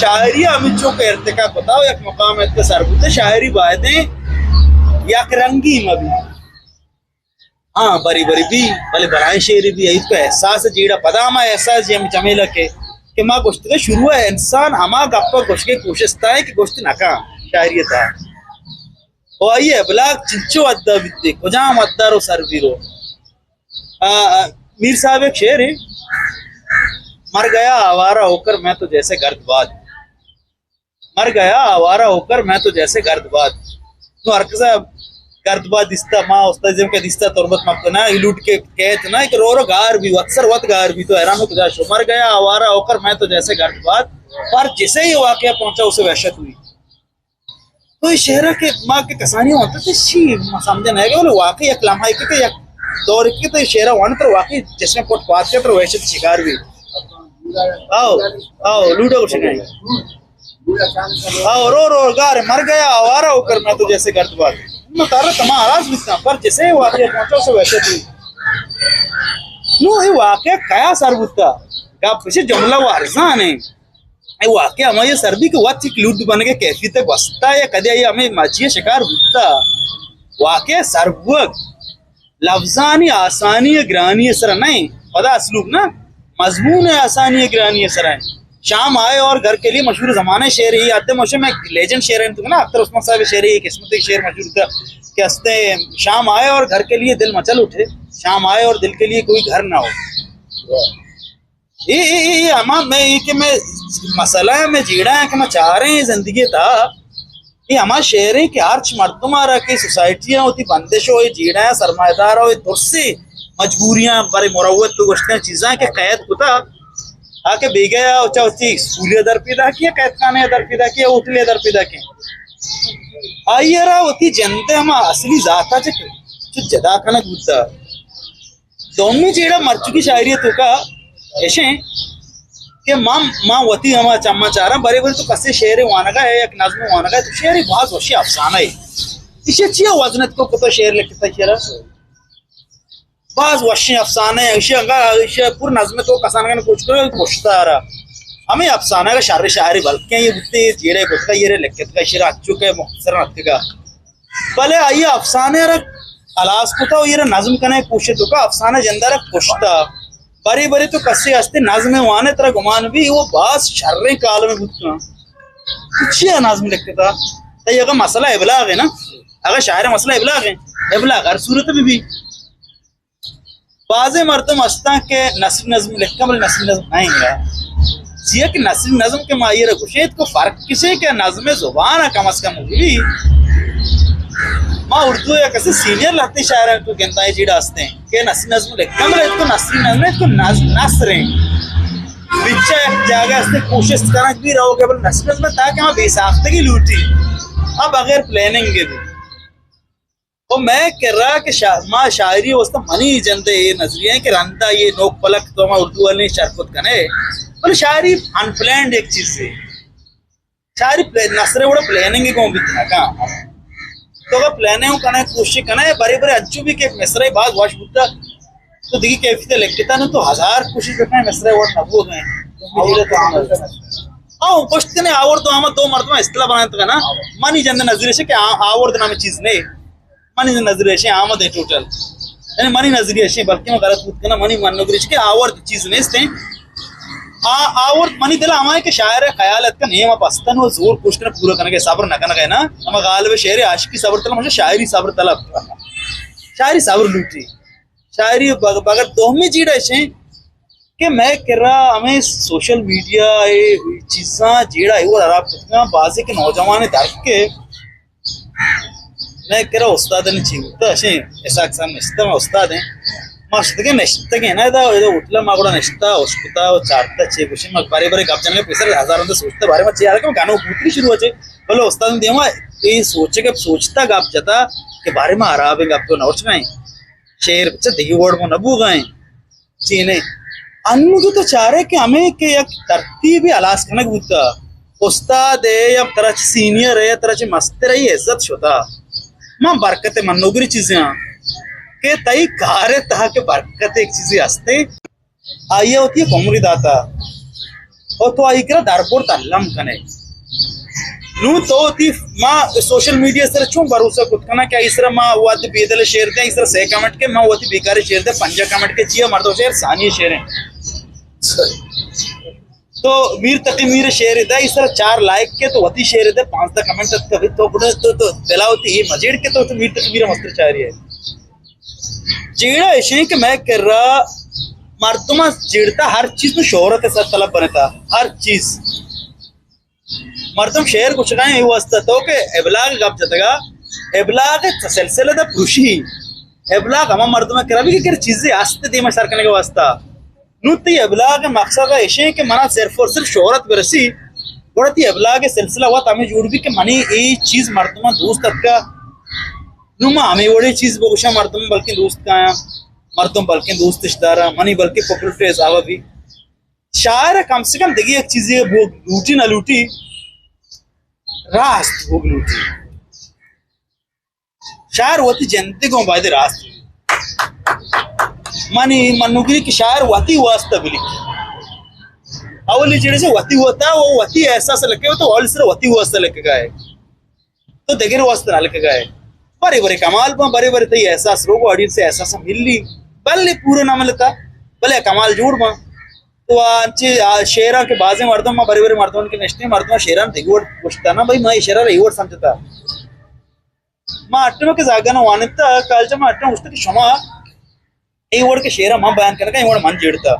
شاعری ہمینچو کہ ارتقا کتا و یک مقام ء اتکا سر بوتا، شاعری بایدیں یک رنگی مہ بی۔ ہاں، بری بری بی، بلے بلائیں شعرے بی، ایت پہ احساس جیڑا، پدا ہما احساس جی ہم جمیلہ کے، کہ ما گوشتگے شروع ء انسان ہما گپ ء گوشگے کوشست ء کہ گوشت نہ کن شاعری ء تہا۔ و آئی ء ابلاغ چنچو حد ء بیتے، کجام حد ء رو سر بیرو۔ آ، آ، میر صاحب ایک شعر ہے، مر گیا آوارہ ہو کر میں تو جیسے گرد باد۔ مر گیا آوارہ ہو کر میں تو جیسے گرد باد۔ نو ہر کسا گرد باد دیستا، ما استاد زم کے دیستا تربت مکنا، لوٹ کے کہت نا کہ رو رو گار بھی، اکثر وت گار بھی، تو حیران ہو کجا شو۔ مر گیا آوارہ ہو کر میں تو جیسے گرد باد، پر جسے یہ واقعہ پہنچا اسے وحشت ہوئی۔ تو یہ شعر کہ ما کہ کسانی ہوتا تو شی ما سمجھا نہیں کہ واقعی ایک لمحہ کہ یک دور کہ تو یہ شعر وان تو واقعی جس میں پٹ پات کے تو وحشت شکار بھی۔ آؤ، آؤ، لوڈو کو شکائیں۔ آؤ، رو رو گار مر گیا، آوارہ ہو کر میں تو جیسے گرد باد۔ میں تارا تمام آراز بیتا، پر جسے واقعہ پہنچا اسے وحشت ہوئی۔ نو، یہ واقعہ کیا سر بوتا؟ گپ سے جملہ و ارزان ہے۔ اے واقعہ ہمائی سر بی کہ وت یک لوڈ بنگے کیفیت گوستا یا کدی آئی ہمیں مچی شکار بوتا۔ واقعہ سر بوگ لفظانی آسانی گرانی سر نہیں، پدا اسلوب نا، مضمون آسانی گرانی سر ہے۔ شام آئے اور گھر کے لیے مشہور زمانے شعر ہی آتے موشے میں لیجنڈ شعر ہے تو نا، اختر عثمان صاحب شعر ہی قسمت شعر مشہور تھا کہ ہستے شام آئے اور گھر کے لیے دل مچل اٹھے، شام آئے اور دل کے لیے کوئی گھر نہ ہو۔ اے، اے، اے، اے ہما میں، اے کہ میں مسئلہ ہے، میں جیڑا ہے کہ میں چاہ رہے ہیں زندگی تھا، اے ہما شعر ہے کہ ہرچ مردم آ رہا کہ سوسائٹی ہے، ہوتی بندش ہو، اے جیڑا ہے، سرمایہ دار ہو، اے درسے مجبوریاں، برے مروت تو گوشتے ہیں، چیزاں کہ قید کتا، آ کہ بیگا یا اچا ہوتی اسکولی در پیدا کیا، قید خانے در پیدا کیا، ہوٹل در پیدا کیا۔ آئی را ہوتی جند ہما اصلی ذاتا چک، چو جدا کنک بوتا۔ دومی جیڑا مرچی کی شاعری توکا ایشیں کہ ما، ما وتی ہما چما چاراں، برے برے تو کسے شعر وانگا ہے، یک نظم وانگا ہے، تو شعر باز وشی افسانہ ہے۔ ایشی چیا وزنت کو کتا شعر لکھتا شعر؟ باز وشی افسانہ ہے، ایشی انگا، ایشی پور نظم تو کسان کن کوشش کرو، پشتارا۔ ہمیں افسانہ کا شر شاعری بلکہ یہ بوتے، جیڑے بوتا، یہ لکھت کا شعر اچو کے مختصر نتکا۔ بلے آئی افسانے را ہلاس کتا و ایرا نظم کنے کوشش تو کا افسانہ جندہ را کشتا۔ بری بری تو کسے ہستے نظم وانے ترا گمان بھی وہ باز شریں کالم بوت کن۔ تو چیا نظم لکھتا؟ تئی اگا مسئلہ ابلاغ ہے نا؟ اگا شاعر مسئلہ ابلاغ ہے، ابلاغ ہر صورت بھی بھی۔ بازیں مردم ہستاں کہ نثری نظم لکھاں، بلے نثری نظم نہ انگا۔ چیا کہ نثری نظم کہ ما آئی را گوشیں تو فرق کسے کہ نظم زبان کم از کم ہوئی۔ ما اردو یا کسی سینئر لہتے شاعر ہیں تو گندائے جیڑا ہستیں کہ نثری نظم لکھاں، بلے تو نثری نظم تو نظ-، نثر ہیں۔ بچہ یک جاگہ ہستے کوشست کنک بھی رہو گے، بلے نثری نظم تاکہ ہما بے ساختگی لوٹی۔ اب بغیر پلاننگ کے بھی۔ و مئے کرا کہ شا-، ما شاعری واسطہ منی جندے اے نظریہ ہیں کہ رندا یہ نوک پلک تو ہما اردو والے شرکت کنے، بلے شاعری انپلانڈ ایک چیز ہے۔ شاعری پلے-، نثر وڑا پلاننگ کو بیت نہ کا۔ تو اگر پلاننگ کنے کوشش کنے، بری بری انچو بھی کہ مصرعی باز وش بوتا، تو دیگی کیفیت لکھتا نہ تو ہزار کوشش بکنے مصرعی وڑ نہ بو گئے۔ آورد تو ہم، ہاں، پشت کنے آورد تو ہم دو مردم اصطلاح بنات کنا۔ منی جند نظریہ کہ آ-، آورد نام چیز نہیں۔ منی نظریہ شے آمد ہے ٹوٹل۔ یعنی منی نظریہ شے، بلکہ میں غلط بوت کنا، منی من نظریہ شے کہ آورد چیز نیست ہیں۔ آ-، آورد منی دل ہمائے کہ شاعر خیال ات کا نیمہ پستن و زور کوشش کنا پورا کنا کہ صبر نہ کنا کہ نا۔ ہم غالب شعر عاشقی صبر طلب، مجھے شاعری صبر طلب۔ شاعری صبر لوٹی۔ شاعری بغ-، بغیر دومی جیڑا شے کہ مئے کرا ہمیں سوشل میڈیا اے چیزاں جیڑا اے وڑ خراب کتگاں، بازے کہ نوجوان درک کے مئے کرا استاد نے چی بوتا، اشیں اسحاق صاحب نشتہ، ما استاد ہیں، ما شتگے نشتگے نا، ادا، ادا ہوٹل ما گڑا نشتہ، اشکتا و چارتا چے گوشے، ما بارے بارے گپ جنگے پیسر ہزار اندر سوچتا بارے ما چے آرکا گانو پوتری شروع ہے، بلے استاد دیما اے سوچے کہ سوچتا گپ جتا کہ بارے ما خراب گپ تو نوچ گئے، شعر بچہ دیگی وڑ مو نبو گئے۔ چینے۔ انو تو، تو چارے کہ ہمیں کہ یک ترتیب ہلاس کنگ بوتا۔ استاد ہے یا ترا چہ سینئر ہے یا ترا چہ مستر ہے، یہ عزت شتا۔ من برکت منوگری چیزیں ہاں کہ تئی کار تہا کہ برکت ایک چیزی ہستے۔ آئی وتی یک عمری داتا۔ اور تو آئی کرا دربرت الم کنے۔ نوں تو وتی، ما سوشل میڈیا سر چون بھروسہ کت کناں کہ آئی سرا ما وت بیدل شعر دیں، آئی سرا سہ کمنٹ کے، ما وتی بیکار شعر دے پنجاہ کمنٹ کے، چیا مردو شعر ثانی شعر ہیں۔ تو میر تقی میر شعر دے، آئی سرا چار لائک کے، تو وتی شعر دے پانزدہ کمنٹ ات کبھی، تو گڑا تو، تو دلا وتی یہ مجیڑ کے تو، تو میر تقی میر مستر چاری ہے۔ جیڑہ اشیں کہ میں کرا مردم جیڑتا ہر چیز نو شہرت سر طلب بنتا، ہر چیز۔ مردم شعر گوشگائیں اے واسطہ تو کہ ابلاغ گپ جتگا، ابلاغ سلسلہ دا پروشی، ابلاغ ہما مردم کرا بھی کہ چیزیں ہست دیما سر کنگے واسطہ۔ نوں تئی ابلاغ مقصد ایشیں کہ منا صرف اور صرف شہرت برسی، گڑا تئی ابلاغ سلسلہ وت ہمیں جوڑ بھی کہ منی اے چیز مردم دوست اتکا، نوں ما ہمیں وڑے چیز بگوشاں مردم بلکیں دوست کایاں، مردم بلکیں دوستش دارا، منی بلکیں پاپولرٹی حسابا بھی۔ شاعر کم سے کم دگہ یک چیزے بوگ لوٹی نہ لوٹی، راست بوگ لوٹی۔ شاعر وتی جندے گوں باید راست بی۔ منی منوگری کہ شاعر وتی واسطہ بلکی۔ اولی جیڑے سے وتی ہوتا، وہ وتی احساس لکھے ہو تو اول سر وتی واسطہ لکھے گا ہے۔ تو دگرے واسطہ نہ لکھگا ہے۔ برے برے کمال باں، برے برے تئی احساس روگ، آڈینس احساس ملی، بلے پورا نہ ملتا، بلے کمال جوڑ باں۔ تو آ انچے آ شعراں کہ بازیں مردم، ما برے برے مردم کہ نشتے مردم شعراں دگہ وڑ گوشتا نا، بھائی ما اے شعرا اے وڑ سمجھتا۔ ما اٹم کہ زاگا نہ وانتا، کالجا ما اٹم گوشتا کہ شما اے وڑ کہ شعرا من بیان کنگا، اے وڑ من جیڑتا۔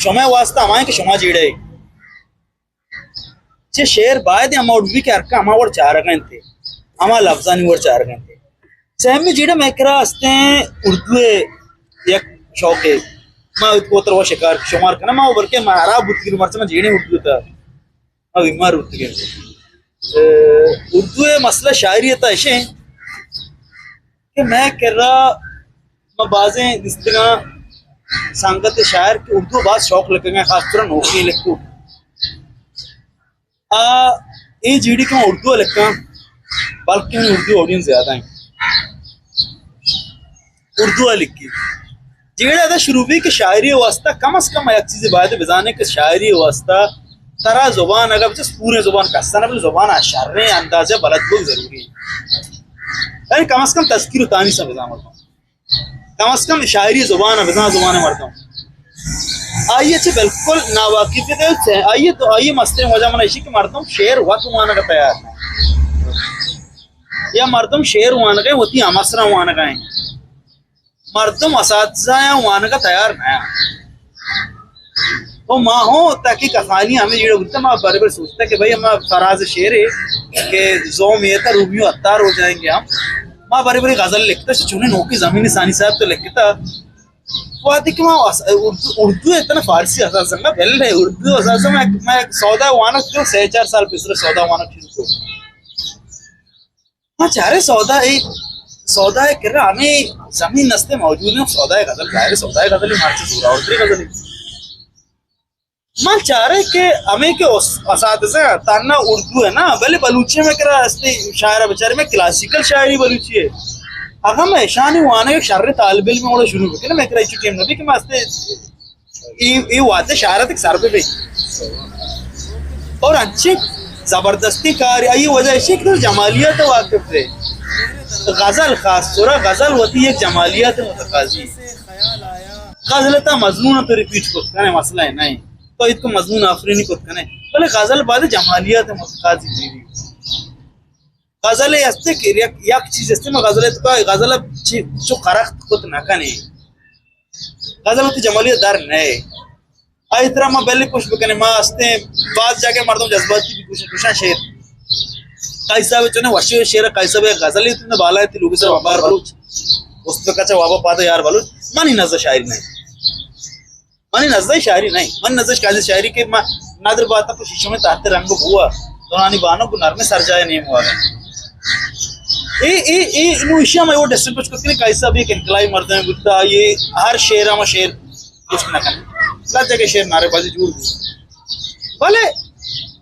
شما واسطہ ہمائیں کہ شما جیڑے۔ چہ شعر باید ہما وڑ بی کہ ہرکا ہما وڑ چارگ انت، ہما لفظانی وڑ چارگ انت۔ سیمی جیڑہ مئے کرا استیں اردو ء یک شوقے۔ ما اتکو تروا شکار شمار کناں، ما بلکہ ما ہراب بوتگیں، مرچی ما جیڑیں اردو تا ما بیمار بوتگیں۔ اے، اردو ء مسئلہ شاعری تا اشیں کہ مئے کرا ما بازیں دیستگاں سنگت شاعر کہ اردو باز شوق لکھگا، خاص طور نوکی لکھو۔ آ، اے جیڑی کہ من اردو ء لکھاں، بلکہ من اردو آڈینس زیادہ ہیں۔ اردو ء لکھی۔ جیڑا ادا شروع بھی کہ شاعری واسطہ کم از کم یک چیزے باید بزانے کہ شاعری واسطہ ترا زبان اگر بچس پورے زبان کسا نہ بلے زبان ء شریں اندازے بلد بوگ ضروری ہے۔ یعنی کم از کم تذکیر و تانیث ء بزان مردم۔ کم از کم شاعری زبان ء بزاں زبان ء مردم۔ آئی ء چہ بالکل ناواقفیت ء چہ آئی ء تو آئی ء مستریں وجہ من ایشی کہ مردم شعر وت وانگ ء تیار نہ یا مردم شعر وانگ ء وتی ہمسراں وانگ ء مردم اساتذہ ء وانگ ء تیار نہ۔ و ما ہوں تاکہ کسانی ہمیں جیڑا بوتا، ما برے برے سوچتا کہ بھائی ہما فراز شعر ہے کہ زوم یہ تھا رومیو عطار ہو جائیں گے ہم۔ ما برے برے غزل لکھتا، چونیں نوکی زمین ثانی صاحب تو لکھتا۔ وہدے کہ ما اس-، اردو، اردو اتنا فارسی اساس سنگا بل ہے، اردو اساس میں، میں سودا وانک جو سے چار سال پیسر سودا وانک شروع کو۔ ما چارے سودا اے، سودا اے کرا ہمیں زمین نستے موجود ہیں، سودا اے غزل ظاہر ہے، سودا اے غزل مارچی زورا اور غزل۔ من چارے کہ ہمیں کہ اس-، اساتذہ تنہا اردو ہے نا، بلے بلوچی میں کرا استے شاعر بیچارے میں کلاسیکل شاعری بلوچی ہے۔ اگر میں اشانی وانگ شر طالب علم وڑا شروع بکنے، میں کرا ایچو ٹیم نبی کہ میں استے ای، ای وعدہ شاعرت ایک سر پہ بھی۔ اور انچے زبردستی کار، آئی وجہ ایشی کہ تو جمالیات واقف ہے۔ غزل خاص طور غزل وتی ایک جمالیات متقاضی۔ غزل تا مضمون تو ریپیٹ کت کنے مسئلہ ہے نہیں۔ تو ایک مضمون آفرینی کت کنے۔ بلے غزل بعد جمالیات متقاضی دیوی۔ غزل ء است کہ یک، یک چیز است، ما غزل ء تو غزل ء چی-، چو کرخت کت نہ کنے۔ غزل وتی جمالیت در نئے۔ آئی طرح ما بلی پوش بکنے، ما استیں باز جاگہ مردم جذباتی بھی گوشن، گوشن شعر۔ قاضی صاحب چنے وشی شعر، قاضی صاحب غزل اتنے بالا تی لوگ سر وبار بلوچ۔ است کچا وابا پادا یار بلوچ۔ منی نظر شاعری نہیں۔ منی نزدہ شاعری نہیں، منی نزدہ قاضی شاعری کہ ما ندر باتا پر شیشم تحت رنگ بوا، دونانی بانو کو نرم سر جائے نیم ہوا۔ اے، اے، اے، نو ایشی ہم ایو ڈسٹرکٹ کت کنے، قاضی صاحب ایک انقلابی مردم بوتا، یہ ہر شعر ہم شعر کچھ نہ کنے۔ ہر جگہ شعر نعرے بازی جوڑ بو۔ بلے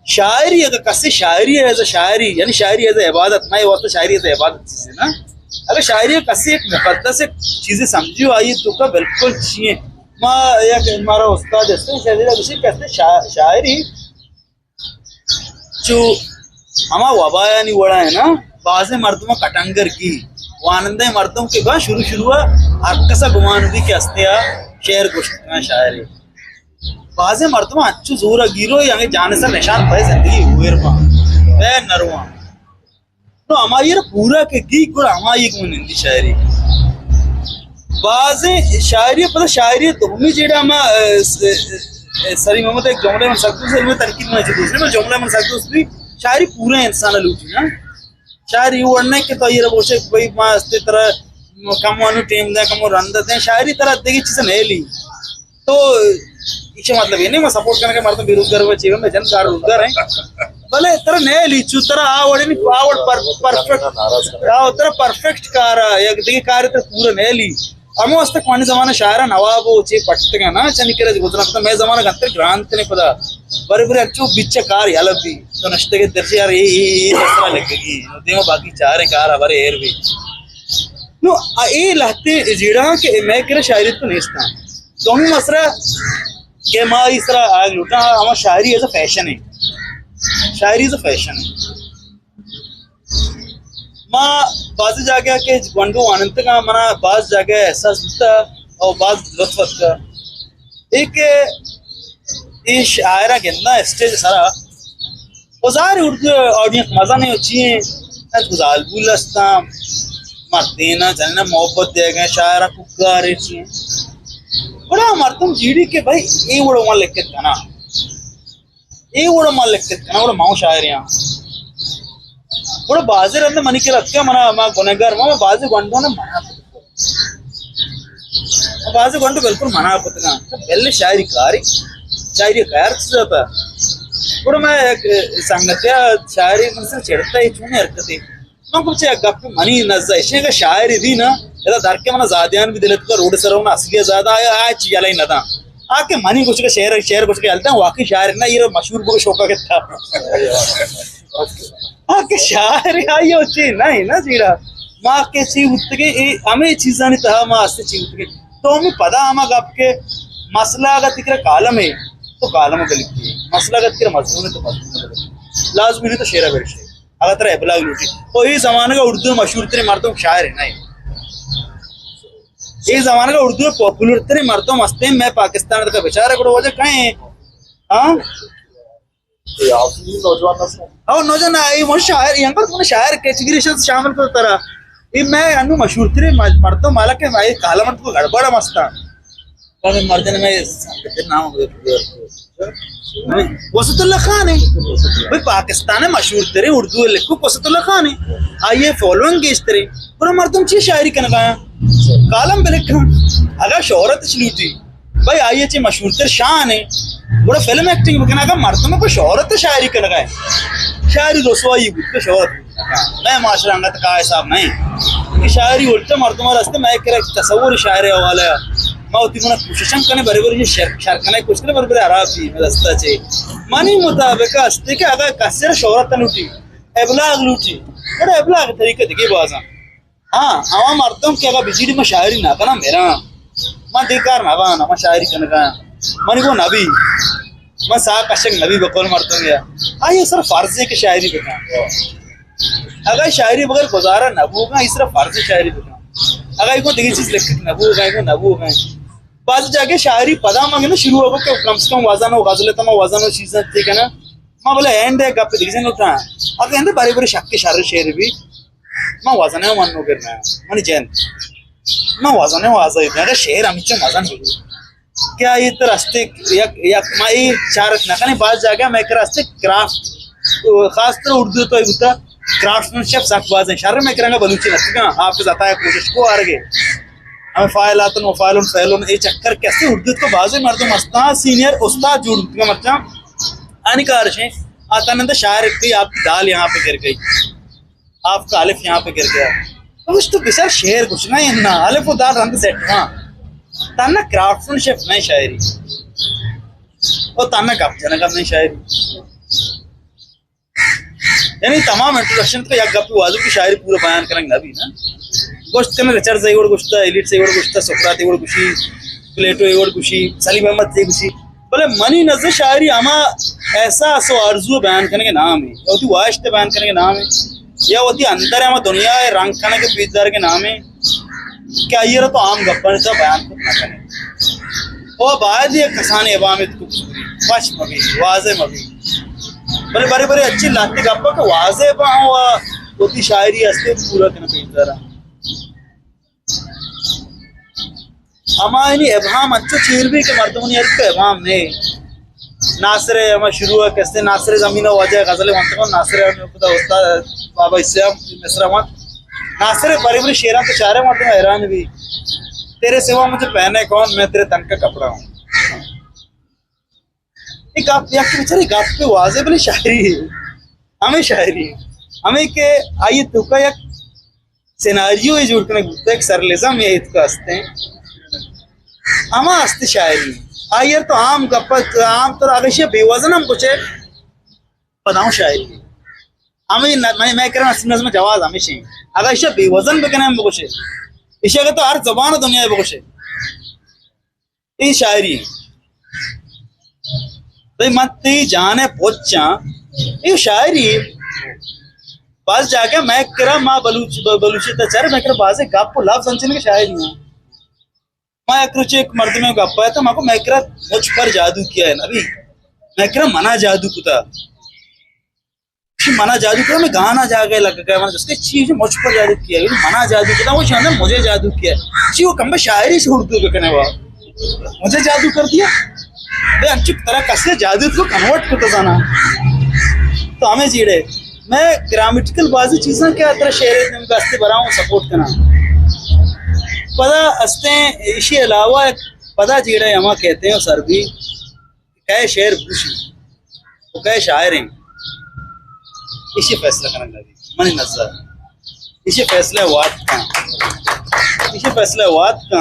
شاعری اگر کسی شاعری ہے، ایز اے شاعری، یعنی شاعری ایز اے عبادت، میں واسطے شاعری ایز اے عبادت چیزیں نا۔ اگر شاعری کسی ایک مقدس ایک چیزیں سمجھی ہو، آئیے تو کا بالکل چیئے۔ ما یک مارا استاد ہستیں، شاعری گوشی کہ ہستیں شا-، شاعری چو ہما وبایانی وڑا ہے نا، بازیں مردم کٹنگر کی وانندہ مردم کہ با شروع شروع ہر کسا گمان بھی کہ ہستے آ شعر گوشت کنا شاعری۔ بازیں مردم انچو زور گیرو یا جان سر نشان پہ زندگی ہوئر با بے نرواں۔ نو ہمائی را پورا کہ گی گڑا ہمائی گوں نندی شاعری۔ بازیں شاعری پدا شاعری دومی جیڑا ہما، اے، س-، اے، سری محمد ایک جملے من سک دوست، علم تنقید من چہ دوست، من جملے من سک دوست بھی شاعری پورا انسان لوٹی نا۔ شاعری وڑ نہیں کہ تو یہ ربوشے بھائی ما استے طرح کم وانو ٹیم دیں، کم رند دیں، شاعری طرح دیگی چیز نہیں لی۔ تو ایشی مطلب یہ نہیں میں سپورٹ کرنے کے مردم بے روزگار ہوئے چیئے، میں جن کار روزگار ہیں۔ بلے ترا نہ لی چو ترا آ وڑے نہیں، آ وڑ پر-، پرفیکٹ، آ ترا پرفیکٹ کار ہے، یک دیگه کار ترا پورا نہ لی۔ ہمو است کوانی زمانہ شاعرہ نواب و چے پٹتگا نا، چنی کرے گزرا کتا، میں زمانہ گنتر گرانت نے پدا۔ برے برے اچو بچ کار یلہ بھی۔ تو نشتے کے درجے یار، اے، اے، اے، اے، مسئلہ لگے گی۔ دیما باقی چاریں کار ہمارے ایر بھی۔ نو، آ، اے لہتے جیڑا کہ میں کرے شاعری تو نیستا۔ دومی مسئلہ کہ ما اس طرح آگ لوٹا، ہما شاعری ایز اے فیشن ہے۔ شاعری ایز اے فیشن ہے۔ ما بعضی جاگہ کہ گونڈو واننتگاں، منا بعض جاگہ احساس بوتا اور بعض لطف اتکا۔ ایک اے شاعرہ گنداں اسٹیج سرا، و ظاہر اردو آڈینس مزہ نہیں چی ہیں، انت زالبول ہستاں، مردینا جننا محبت دے گئے، شاعرہ ککارے چی ہیں۔ بڑا مردم جیڑی کہ بھائی اے وڑو من لکھت کنا، اے وڑو من لکھت کنا، وڑو ماؤں شاعر یاں۔ وڑو بازی رند منی کے رکھتے منا، ما گنہگار، ما بازی گنڈو نا منا بازی گونڈو بالکل منع کتگاں۔ تو بلے شاعری کاری، شاعری خیر چیز آتا۔ گڑا میں یک سنگتیا شاعری من سر چڑھتا ہے، چون حرکت ہے۔ من کچھ یک گپ منی نزا ایشی کہ شاعری دی نا، ادا در کے منا زادیان بھی دلت کا روڈ سر ہونا اصلی زیادہ آیا، آج یلے نہ دا۔ آ کہ منی کچھ کا شعر، شعر کچھ کا یلتا، واقعی شاعر نہ، یہ مشہور بو شوقا کتا۔ آ کہ شاعر آئی ء چے نہ ہے نا جیڑا۔ ما کہ چی بوتگیں، اے ہمے چیزانی تہا ما است چی بوتگیں۔ تو ہمیں پدا ہما گپ کہ مسئلہ اگا تکرا کالم ہے تو کالم بلکی، مسئلہ اگا تکرا مضمون ہے تو مضمون بلکی۔ لازمی نہیں تو شعر برشے۔ اگا ترا ابلاغ لوٹی۔ تو اے زمانگا اردو مشہور ترین مردم شاعر ہے نہیں۔ اے زمانگا اردو پاپولر ترین مردم ہستے میں پاکستان تک بیچارہ گڑا وجہ کہیں۔ ہاں؟ اے آخری نوجوان نسل۔ او نوجوان، اے من شاعر، یہاں پر تمہیں شاعر کیٹیگری شد شامل کرتا رہا۔ اے میں انو مشہور ترین مج-، مردم مالا کہ میں کالم تو گڑبڑ مستا۔ پر مردن میں نام وسعت اللہ خان ہے۔ بھئی پاکستان ہے مشہور ترین اردو لکھو وسعت اللہ خان ہے۔ آئیے فالوئنگ گیش ترین۔ پر مردم چی شاعری کنگایا؟ کالم بلکھاں۔ اگر شہرت چ لوٹی، بھئی آئی چے مشہور تر شان ہے، گڑا فلم ایکٹنگ بکنا، اگر مردم کو شہرت شاعری کنگا ہے، شاعری رسوائی بود کہ شہرت بود۔ میں معاشرہ انگت کا حساب نہیں کہ شاعری الٹا مردم راستے میں کرا تصور شاعر حوالہ ہے۔ ما وتی منا کوششم کنے برے برے شر، شر کنے کوشش کنے برے برے حراب بھی میں رستہ چے۔ منی مطابق استے کہ اگر کسر شہرت لوٹی، ابلاغ لوٹی، گڑا ابلاغ طریقہ دیگه بازاں۔ ہاں، ہما مردم کہ اگاں بجیڑی من شاعری نہ کناں، مراں۔ من دیکار نہ باں، من شاعری کنگاں۔ منی گو نبی۔ من ساہ کشک نبی بقول مردم یا۔ آئی سر فرض ہے کہ شاعری بکن۔ اگر شاعری بغیر گزارا نہ بوگا، اس طرح فرض ہے شاعری بکن۔ اگر ایک دگی چیز لکھت نہ بوگا، ایک نہ بوگا۔ بعض جاگہ شاعری پدا من شروع ہو کہ کم سے کم وزن و غزل تما وزن و چیزاں تے کنا۔ ما بلے اینڈ گپ دگی جن اٹھا۔ اگر اینڈ بارے بارے شک شر شعر بھی۔ ما وزنے من نو کرنا، منی جند۔ ما وزنے وازا، اگر شعر ہمیچو مزن بگو۔ کیا یہ تو راستے یک، یک ما یہ چارت نہ کنے، بعض جاگہ میں کہ راستے کرافٹ، خاص طور اردو تو یہ بوتا، کرافٹسمین شپ سک باز ہیں۔ شر میں کرنگا بلوچی نہ کنا، حافظ عطا کوشش کو آرگے۔ ہمیں فاعلاتن و فاعلن فعلن اے چکر کیسے اردو تو بازیں مردم استاد، سینئر استاد جوڑ بوتگا مرچاں۔ آنی کارش ہیں، آتا نند شاعر کہ آپ کی دال یہاں پہ گر گئی۔ آپ کا الف یہاں پہ گر گیا۔ تو کچھ تو بچار شعر کچھ نہ ہے نا، الف و دال رند سیٹ ہاں۔ تانا کرافٹسمین شپ نہیں شاعری۔ اور تانا گپ جنگا نہیں شاعری۔ یعنی تمام انٹروڈکشن تو یک گپ واضح کی شاعری پورا بیان کرنگ نہ بھی نا۔ گوشت کنے رچرڈ سے وڑ گوشتا، ایلیٹ سے وڑ گوشتا، سقراط وڑ گوشی۔ پلیٹو ایوڑ گوشی، سلیم احمد تے گوشی۔ بلے منی نزد شاعری ہما احساس و آرزو بیان کنگ نام ہے، یا وتی واہشت بیان کنگ نام ہے، یا وتی اندر ہما دنیا ہے رنگ کنگ پیش دارگ نام ہے کہ آئی را تو عام گپانی تہا بیان کت نہ کنے۔ او باید یک کسانی ابہام ات کو وش مبی، واضح مبی۔ بلے بری بری اچھی لاتے گپا کہ واضح با ہوں و وتی شاعری ہستے پورا کنگ پیش دارا۔ ہمایانی ابہام انچو چیر بی کہ مردمانی ہر کہ ابہام نے۔ ناصر ءِ ہما شروع ءَ کستے ناصر ءِ زمین ءَ واجہ غزل ونت کن، ناصر ءِ ہمے خدا استاد بابا اسے ہم مصرع ونت۔ ناصر ءِ بری بری شعراں تو چارے مردم حیران بی۔ تیرے سوا مجھے پہنے کون، میں تیرے تن کا کپڑا ہوں۔ اے گپ، یک بچاری گپ پہ واضح بلے شاعری ہے۔ ہمیں شاعری ہے۔ ہمیں کہ آئی توکا یک سیناریو ءِ جوڑ کنگ بوتا، یک سرلزم ءِ اتکا ہستیں۔ ہما ہست شاعری۔ آئی ءَ تو عام گپ، عام طور اگہ ایشی بے وزن ہم کچے، پدا ہوں شاعری۔ ہمیں ن-، میں، میں کرا نسیم نظم جواز ہمیشہ ہیں۔ اگہ ایشی بے وزن بکنے ہم بکشے۔ ایشی اگہ تو ہر زبان دنیا بکشے۔ اے شاعری انت۔ بھئی من تئی جان ءِ پچاں، اے شاعری انت۔ باز جاگہ مئے کرا ما بلوچ، ب-، بلوچی تا چر مئے کرا بازیں گپ و لفظ انچن کہ شاعری انت۔ ما یک روچے یک مردمے گپ آیا تھا، ما کو مئے کرا مجھ پر جادو کیا ہے نبی، مئے کرا منا جادو کتا۔ چی منا جادو کتا، میں گانا جاگہ لگ گیا، من جس کے چیز مجھ پر جادو کیا ہے، منا جادو کتا، وہ شاندر مجھے جادو کیا ہے۔ چی وہ کم شاعری سے اردو کے کنے وا، مجھے جادو کر دیا۔ بے انچک طرح کسے جادو کو کنورٹ کرتا زانا۔ تو ہمیں جیڑے، میں گرامیٹیکل بازی چیزاں کہ اترا شعر نم دستے براؤں سپورٹ کنا۔ پدا استیں، اسی علاوہ پدا جیڑے ہما کہتے ہیں سر بھی، کئے شعر گوشی و کئے شاعر ہیں، ایشی فیصلہ کنگ نہ بیت۔ منی نظر ایشی فیصلہ وات کن، ایشی فیصلہ وات کن،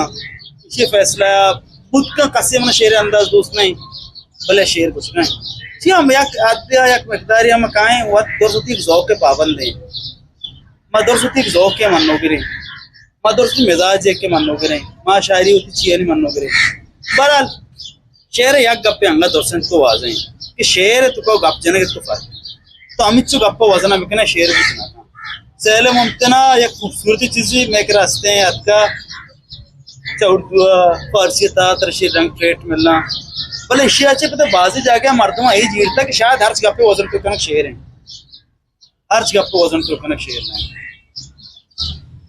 ایشی فیصلہ بود کن۔ کسی من شعر انداز دوست نہیں، بلے شعر کچھ نہیں۔ جی ہم یک حد یا یک مقداری ہم کائیں، وقت درست ایک ذوق پابند ہیں۔ ما درست وتی ذوق ءَ منوگریں، ما درست وتی مزاج ءَ کہ منوگریں، ما شاعری وتی چیانی منوگریں۔ بہرحال، شعر ءِ یک گپے انگت درست انت کہ واضح انت کہ شعر ءِ توکا گپ جنگ ءِ تو فرق۔ تو ہمچو گپ ءَ وزن ءَ بکنے، شعر بوت نہ کن۔ سہل ممتنا یک خوبصورتی چیزی مئے کرا ہستیں اتکا، چہ اردو ءَ فارسی ءَ تا ترا شعر رنگ ٹریٹ ملاں۔ بلے ایشی ءَ چہ پدا بازی جاگہ مردم ءَ اے جیڑتا کہ شاید ہرچ گپے وزن تو کنگ شعر انت۔ ہرچ گپ ءَ وزن تو کنگ شعر نہ انت۔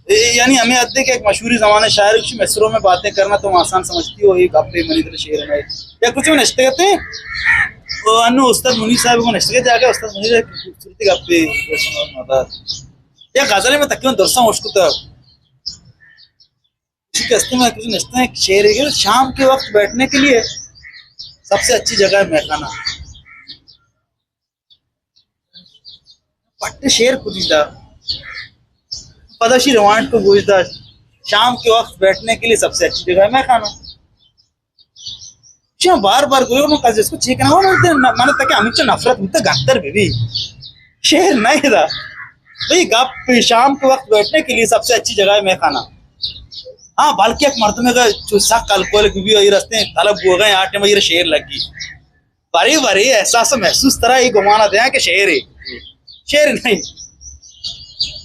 اے، یعنی ہمیں حد ہے کہ ایک مشہوری زمانہ شاعر، کچھ مصرعوں میں باتیں کرنا تم آسان سمجھتی ہو، یہ گپ ہے منی دل شعر میں۔ یا کچھ میں نشتے کہتے ہیں، وہ انو استاد منیر صاحب کو نشتے کہتے آگے، استاد منیر ایک خوبصورتی گپ ہے، یا غزل میں تقریباً درساں اشکتا۔ کسی کہتے میں کچھ نشتے ہیں، شعر ہے کہ شام کے وقت بیٹھنے کے لیے سب سے اچھی جگہ ہے میخانہ۔ پٹ شعر کجی دا، پدا شی روانٹ کو گوش دا، شام کے وقت بیٹھنے کے لیے سب سے اچھی جگہ ہے میخانہ۔ چیاں بار بار گوشت، من کس اس کو چیک نہ ہو، من، من تک ہمیشہ نفرت ہوتا گھتر بی بی۔ شعر نہیں دا۔ بھئی گپ، شام کے وقت بیٹھنے کے لیے سب سے اچھی جگہ ہے میخانہ۔ ہاں، بلکہ ایک مردم کا جو سخت الکوہلک بی بی اور یہ رستے طلب ہو گئے، آٹھ میں یہ شعر لگ گئی۔ بارے بارے احساس محسوس ترا یہ گمان دیاں کہ شعر ہے، شعر نہیں۔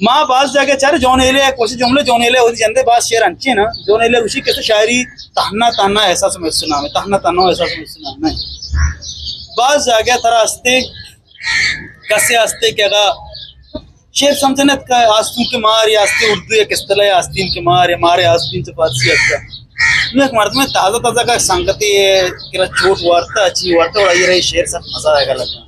ما باز جاگہ چارے جون ایلے، کوشش جملے جون ایلے ہوتی جندے، باز شعر انچے نا، جون ایلے اسی کسے شاعری تہنا تہنا احساس محسوس نام ہے، تہنا تہنا احساس محسوس نام ہے۔ باز جاگہ ترا ہستے، کسے ہستے کہ اگا شعر سمجھنت کہ آستین کہ مار یا آستین اردو یک اصطلاح ہے، آستین کہ مار یا مار آستین چہ فارسی ہستا۔ نوں یک مردمے تازہ تازہ کا سنگتے کرا چوٹ وارتا، چی وارتا، اور آئی رہی شعر سخت مزہ آئے گا لگا۔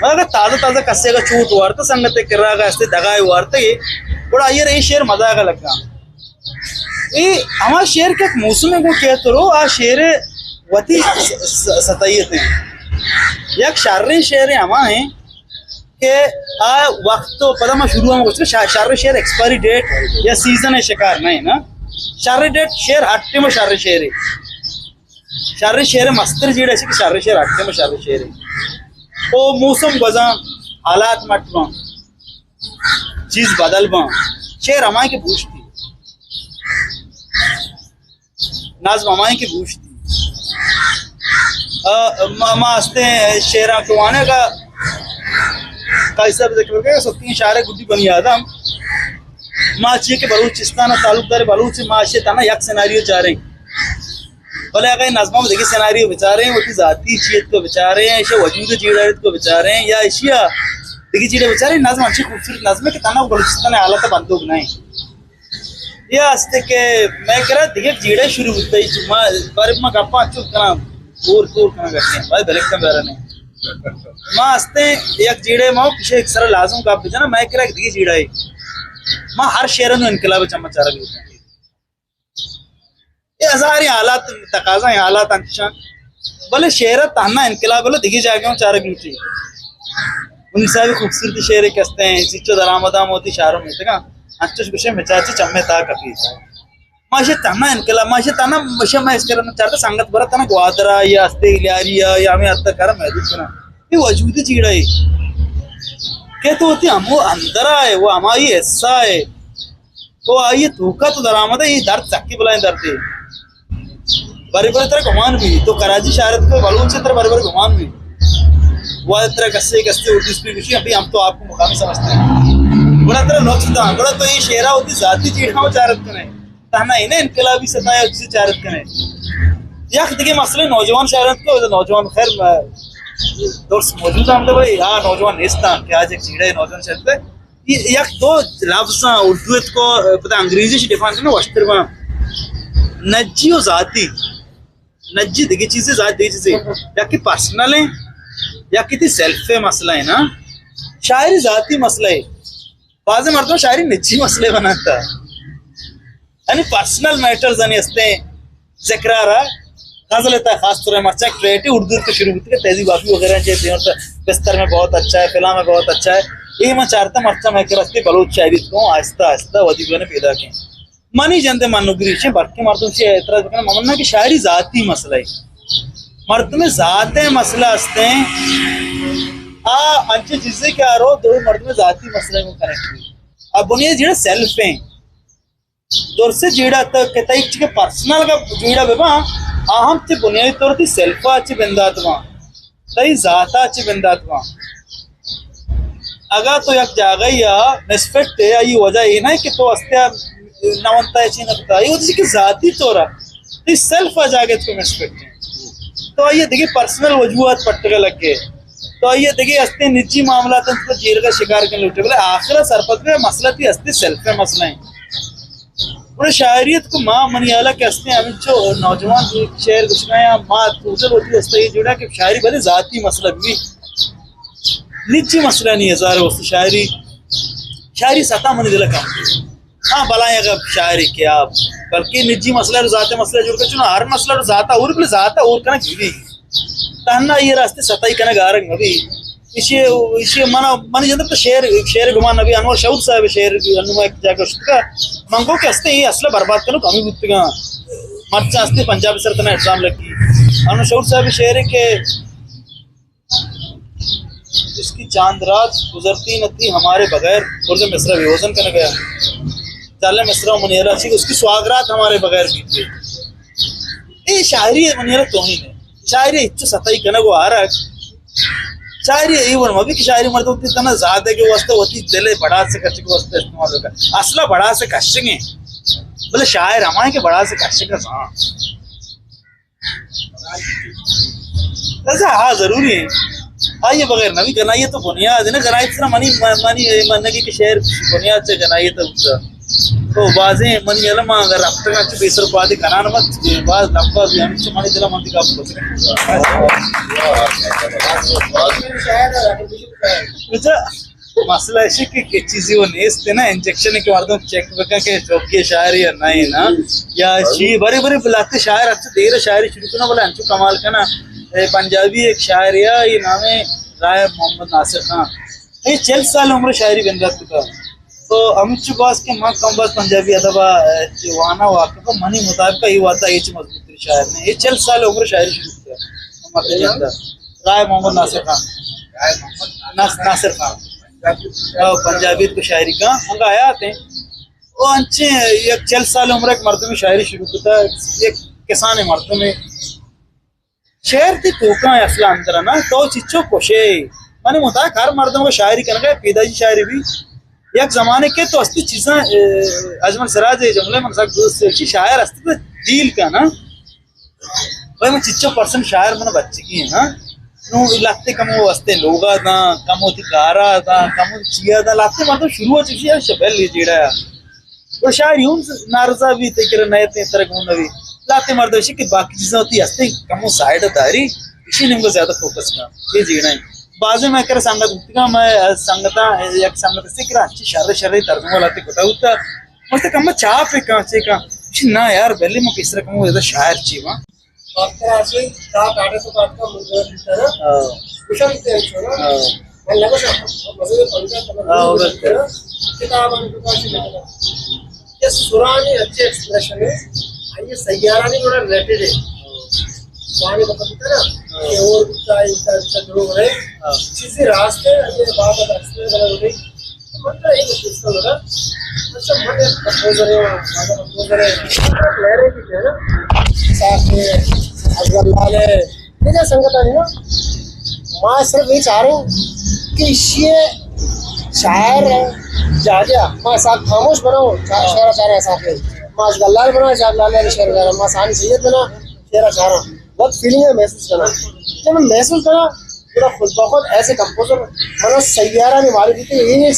مگر اگر تازہ تازہ کسے کا چوٹ وارتا، سنگتے کرا کا ہستے دگائے وارتا یہ، اور آئی رہی شعر مزہ آئے گا لگا۔ اے ہما شعر کہ یک موسم کو کہترو، آ شعر وتی س-، س-، ستائیت ہیں۔ یک شریں شعر ہما ہیں کہ آ وقت تو پدا ما شروع ہم گوشت کہ شا-، شر شعر ایکسپائری ڈیٹ یا سیزن ہے شکار نہیں نا۔ شر ڈیٹ شعر ہر ٹائم شر شعر ہے۔ شر شعر مستر جیڑا سی کہ شر شعر ہر ٹائم شر شعر ہے۔ او موسم گزاں، حالات مٹ باں، چیز بدل باں، شعر ہمائیں کہ بوشتی۔ نظم ہمائیں کہ گوشتی۔ آ، ما، ما ہستیں شعراں کہ وانگ ءَ قاضی صاحب ذکر کرے، ستیں شاعر گڈی بنی آدم۔ ما چی کہ بلوچستان ءَ تعلق دار بلوچ، ما اشی تہنا یک سیناریو چاریں۔ بلے اگہ نظم ہم دگہ سیناریو بچاریں، وتی ذاتی چیت کو بچاریں، اشی وجود جیڑا کو بچاریں، یا اشی دگہ جیڑے بچاریں، نظم انچی خوبصورت نظم ہے کہ تہنا بلوچستان حالت بندوک نہیں۔ یہ است کہ میں کرا دگہ جیڑے شروع ہوتا ہے، ما بارے ما گپا چپ کرا، اور کور کرا کرتے ہیں، بھائی بلکتم بیرا نہیں۔ ما ہستیں یک جیڑے ما پیشے ایک سر لازم گپ بجنا، میں کرا دگہ جیڑا ہے۔ ما ہر شعر نو انقلاب چما چارگ لوٹیں۔ یہ ہزاریں حالات، تقاضا ہیں، حالات انچشاں۔ بلے شعر تہنا انقلاب، بلے دگہ جاگہ ہوں چارگ لوٹی۔ منیر صاحب خوبصورتی شعر ایک ہستے ہیں، چچو درآمداں موتی شعر میتگا، انچش گشے مچاچی چمے تا کپی۔ ماشے تہنا انقلاب، ماشے تہنا مشے میں اس کرنا چاہتا سنگت برا تہنا گوادرا یا ہستے لیاریا یا ہمیں حد تک کرا محدود کرا۔ یہ وجود جیڑا ہے کہ تو ہوتی ہمو اندرا ہے، وہ ہماری حصہ ہے۔ تو آئیے توکا تو درآمد ہے، یہ درد سکی بلائیں درد ہے۔ بری بری ترا گمان بھی، تو کراچی شہر تو بلوچ ہے، ترا بری بری گمان بھی۔ وہ ترا کسے کسے اردو اسپیک گوشی، ابھی ہم تو آپ کو مقامی سمجھتے ہیں۔ بڑا ترا نقص دا، بڑا تو یہ شعرا ہوتی ذاتی چیڑا وہ چارت کنے۔ تہنا انہیں انقلابی سطح ہے، اس سے چارت کنے۔ یک دیگه مسئلہ نوجوان شاعران کو، نوجوان خیر، درست موجود ہم تو بھائی، ہاں نوجوان نیستان کہ آج ایک چیڑا ہے نوجوان شاعر۔ یک دو لفظاں اردو ات کو پدا انگریزی شی ڈیفائن کرنا وشتر باں۔ نجی و ذاتی، نجی دگہ چیزے، ذاتی دگہ چیزے۔ یا کہ پرسنل ہیں، یا کہ تی سیلف ہے مسئلہ ہے نا۔ شاعری ذاتی مسئلہ ہے۔ بعض مردم شاعری نجی مسئلے بناتا۔ یعنی پرسنل میٹرز یعنی ہستے ہیں، ذکر آ رہا، غزل تا خاص طور مرچا کریٹو اردو کے شروع ہوتی ہے، تہذیب آفی وغیرہ چیز دیوان تا بستر میں بہت اچھا ہے، فلاں میں بہت اچھا ہے۔ یہ میں چارتا مرچا میں کرستے بلوچ شاعری کو آہستہ آہستہ ودی بنے پیدا کے۔ منی جندے من نگری چے بلکہ مردم سے اعتراض کرنا ممنا کہ شاعری ذاتی مسئلہ ہے۔ مردم ذات مسئلہ ہستے ہیں۔ آ انچے چیزیں کہ آ رو دو مردم ذاتی مسئلہ کو کنیکٹ ہوئی۔ اب بنیاد جڑا سیلف ہیں۔ درسے جیڑا تو کہ تئی چکے پرسنل کا جیڑا بے باں، آہم تے بنیادی طور تی سیلفا چے بندات باں، تئی ذاتا چے بندات باں۔ اگا تو یک جاگہ یا مسفٹ ہے، آئی وجہ یہ نہیں کہ تو استیا نونتا ہے چین کتا، یہ وجہ کہ ذاتی طور تی سیلف آ جاگہ تو مسفٹ ہے۔ تو آئیے دیگه پرسنل وجوہات پٹگا لگے، تو آئیے دیگه استے نجی معاملات انت تو جیرگا شکار کن لوٹے، بلے آخر سرپد بے مسئلہ تی استے سیلف مسئلہ ہیں۔ گڑا شاعریت کو ما منی حالا کہ ہستیں ہمینچو نوجوان شعر گشگا یا ما ٹوٹل ہوتی ہستا یہ جوڑا کہ شاعری بلے ذاتی مسئلہ بھی، نجی مسئلہ نہیں، ہزار واسطے شاعری، شاعری ستا منی دل کم۔ ہاں بلائیں اگر شاعری کہ آپ بلکہ نجی مسئلہ رو ذات مسئلہ جوڑ کر چنا ہر مسئلہ رو ذاتا اور بلے ذاتا اور کنا گیری تہنا یہ راستے ستائی کنا گارگ نبی۔ اسی، اسی منا، منی جندر تو شعر، شعر گمان نبی، انور شعور صاحب شعر انو ایک جاگہ شتگا۔ من گو کہ ہستے یہ اصل برباد کنو کمی بوتگا۔ مرچا ہستے پنجاب سر تنا الزام لگی۔ انور شعور صاحب شعر ہے کہ اس کی چاند رات گزرتی نہ تھی ہمارے بغیر۔ برز مصرع بھی وزن کرنے گیا۔ جالے مصرع منی حالا چی اس کی سواگرات ہمارے بغیر بیتی۔ اے شاعری ہے منی حالا توہین ہے۔ شاعری اچو ستائی کنگ و آرگ۔ شاعری ای ور مبی کہ شاعری مردم تی تنا زیادہ کے واسطے ہوتی دل بڑا سے کشگ کے واسطے استعمال ہوگا۔ اصلا بڑا سے کشگ ہیں۔ بلے شاعر ہمائیں کہ بڑا سے کشگ کا سان۔ ایسا ہاں ضروری ہے۔ آئیے بغیر نبی گناہی تو بنیاد ہے نا، گناہی صرف منی، منی منگی کہ شعر بنیاد سے گناہی تو اٹھتا۔ تو بازیں منی علم اگر رفتگا چو بیسر پادے کنان مت، باز لمبا بھی ہم چو منی دل من دیگا بس۔ اچھا۔ مسئلہ ایشی کہ کہ چیزی وہ نیست ہے نا، انجیکشن کہ مردم چیک بکن کہ چوکی شاعر یا نہیں نا، یا شی بری بری بلاتے شاعر اچھا دیر شاعری شروع کرنا بولے انچو کمال کنا۔ اے پنجابی ایک شاعر یا یہ نام ہے رائے محمد ناصر خان۔ یہ چل سال عمر شاعری بندات کا۔ تو ہمچو باز کہ ما کم باز پنجابی ادب وانا واقف منی مطابق یہ واتا یہ مضبوط شاعر نے۔ یہ چل سال عمر شاعری شروع کیا۔ رائے محمد ناصر خان۔ ناص-، ناصر خان۔ او پنجابی تو شاعری کا انگا آیا تے۔ او انچے یک چل سال عمر ایک مردم شاعری شروع کتا، یک کسانیں مردمے، شعر تئی توکاں اصل اندر نا، تو چچو کشے۔ منی مطابق ہر مردم کو شاعری کنگا پیدائشی شاعری بھی۔ یک زمانے کے تو استی چیزاں، اے، اجمل سراج جملے من سک دوست ہے، شاعر استی تو ڈیل کا نا۔ بھائی، من چچو پرسن شاعر من بچگی ہیں، ہاں۔ نو لہتے کمو واسطے لوگا داں، کمو تی کارا داں، کمو تی چیا داں، لہتے مردم شروع چشی ہے، شبیل یہ جیڑا ہے۔ وہ شاعر یوں نارضا بھی تے کرے نئے تے ترک ہوں نبی۔ لہتے مردم شی کہ باقی چیزاں ہوتی ہستے، کمو سائیڈ داری، اسی نیم کو زیادہ فوکس کا۔ یہ جیڑا ہے۔ بازے میں کرے سنگت اتگا، میں سنگتا، یک سنگت سے کرا، اچھی شر شر ترجمہ لاتے کتا ہوتا۔ مست کم چاپ ہے کہاں سے کہاں۔ نہ یار، بلے میں کس طرح کمو زیادہ شاعر چی ہاں۔ بات کرا اسی، دا ٹاٹا تو بات کا منظور بیتا نا۔ ہاں۔ خوشم تے اچھو نا۔ ہاں۔ من لگا شا، مزے پنجا تمام ہاں، منظور اور بیتا نا۔ کتاب آنے تو کاشی لگا۔ یہ سرانی اچھے ایکسپریشن ہے۔ آئیے سیارہ نہیں بڑا ریلیٹڈ ہے۔ سوانی بتا نا۔ ہاں۔ کہ اور بتا، بتا، بتا، دروگ رہے۔ ہاں۔ چیزیں راستے، آئیے بات ایکسپریشن بنا رہے۔ مطلب ایک سسٹم ہے نا۔ اچھا، من ایک کمپوزر ہوں، من کمپوزر ہے۔ لہریں بھی ہے نا۔ صاحب ہے، اصغر لال ہے۔ یہ جو سنگت ہے نا، ما صرف یہ چاہ رہا ہوں کہ یہ شاعر ہے، جا گیا۔ ما صاحب خاموش بناؤ، شاعر، شاعر، شاعر ہے صاحب ہے۔ ما اصغر لال بناؤ، اصغر لال ہے، شاعر، شاعر۔ ما ثانی سید بناؤ، شاعر، شاعر۔ بہت فیلنگ ہے، محسوس کرنا۔ جب میں محسوس کرنا، پورا خود بخود ایسے کمپوزر، مطلب سیارہ نہیں معلوم تھی، یہ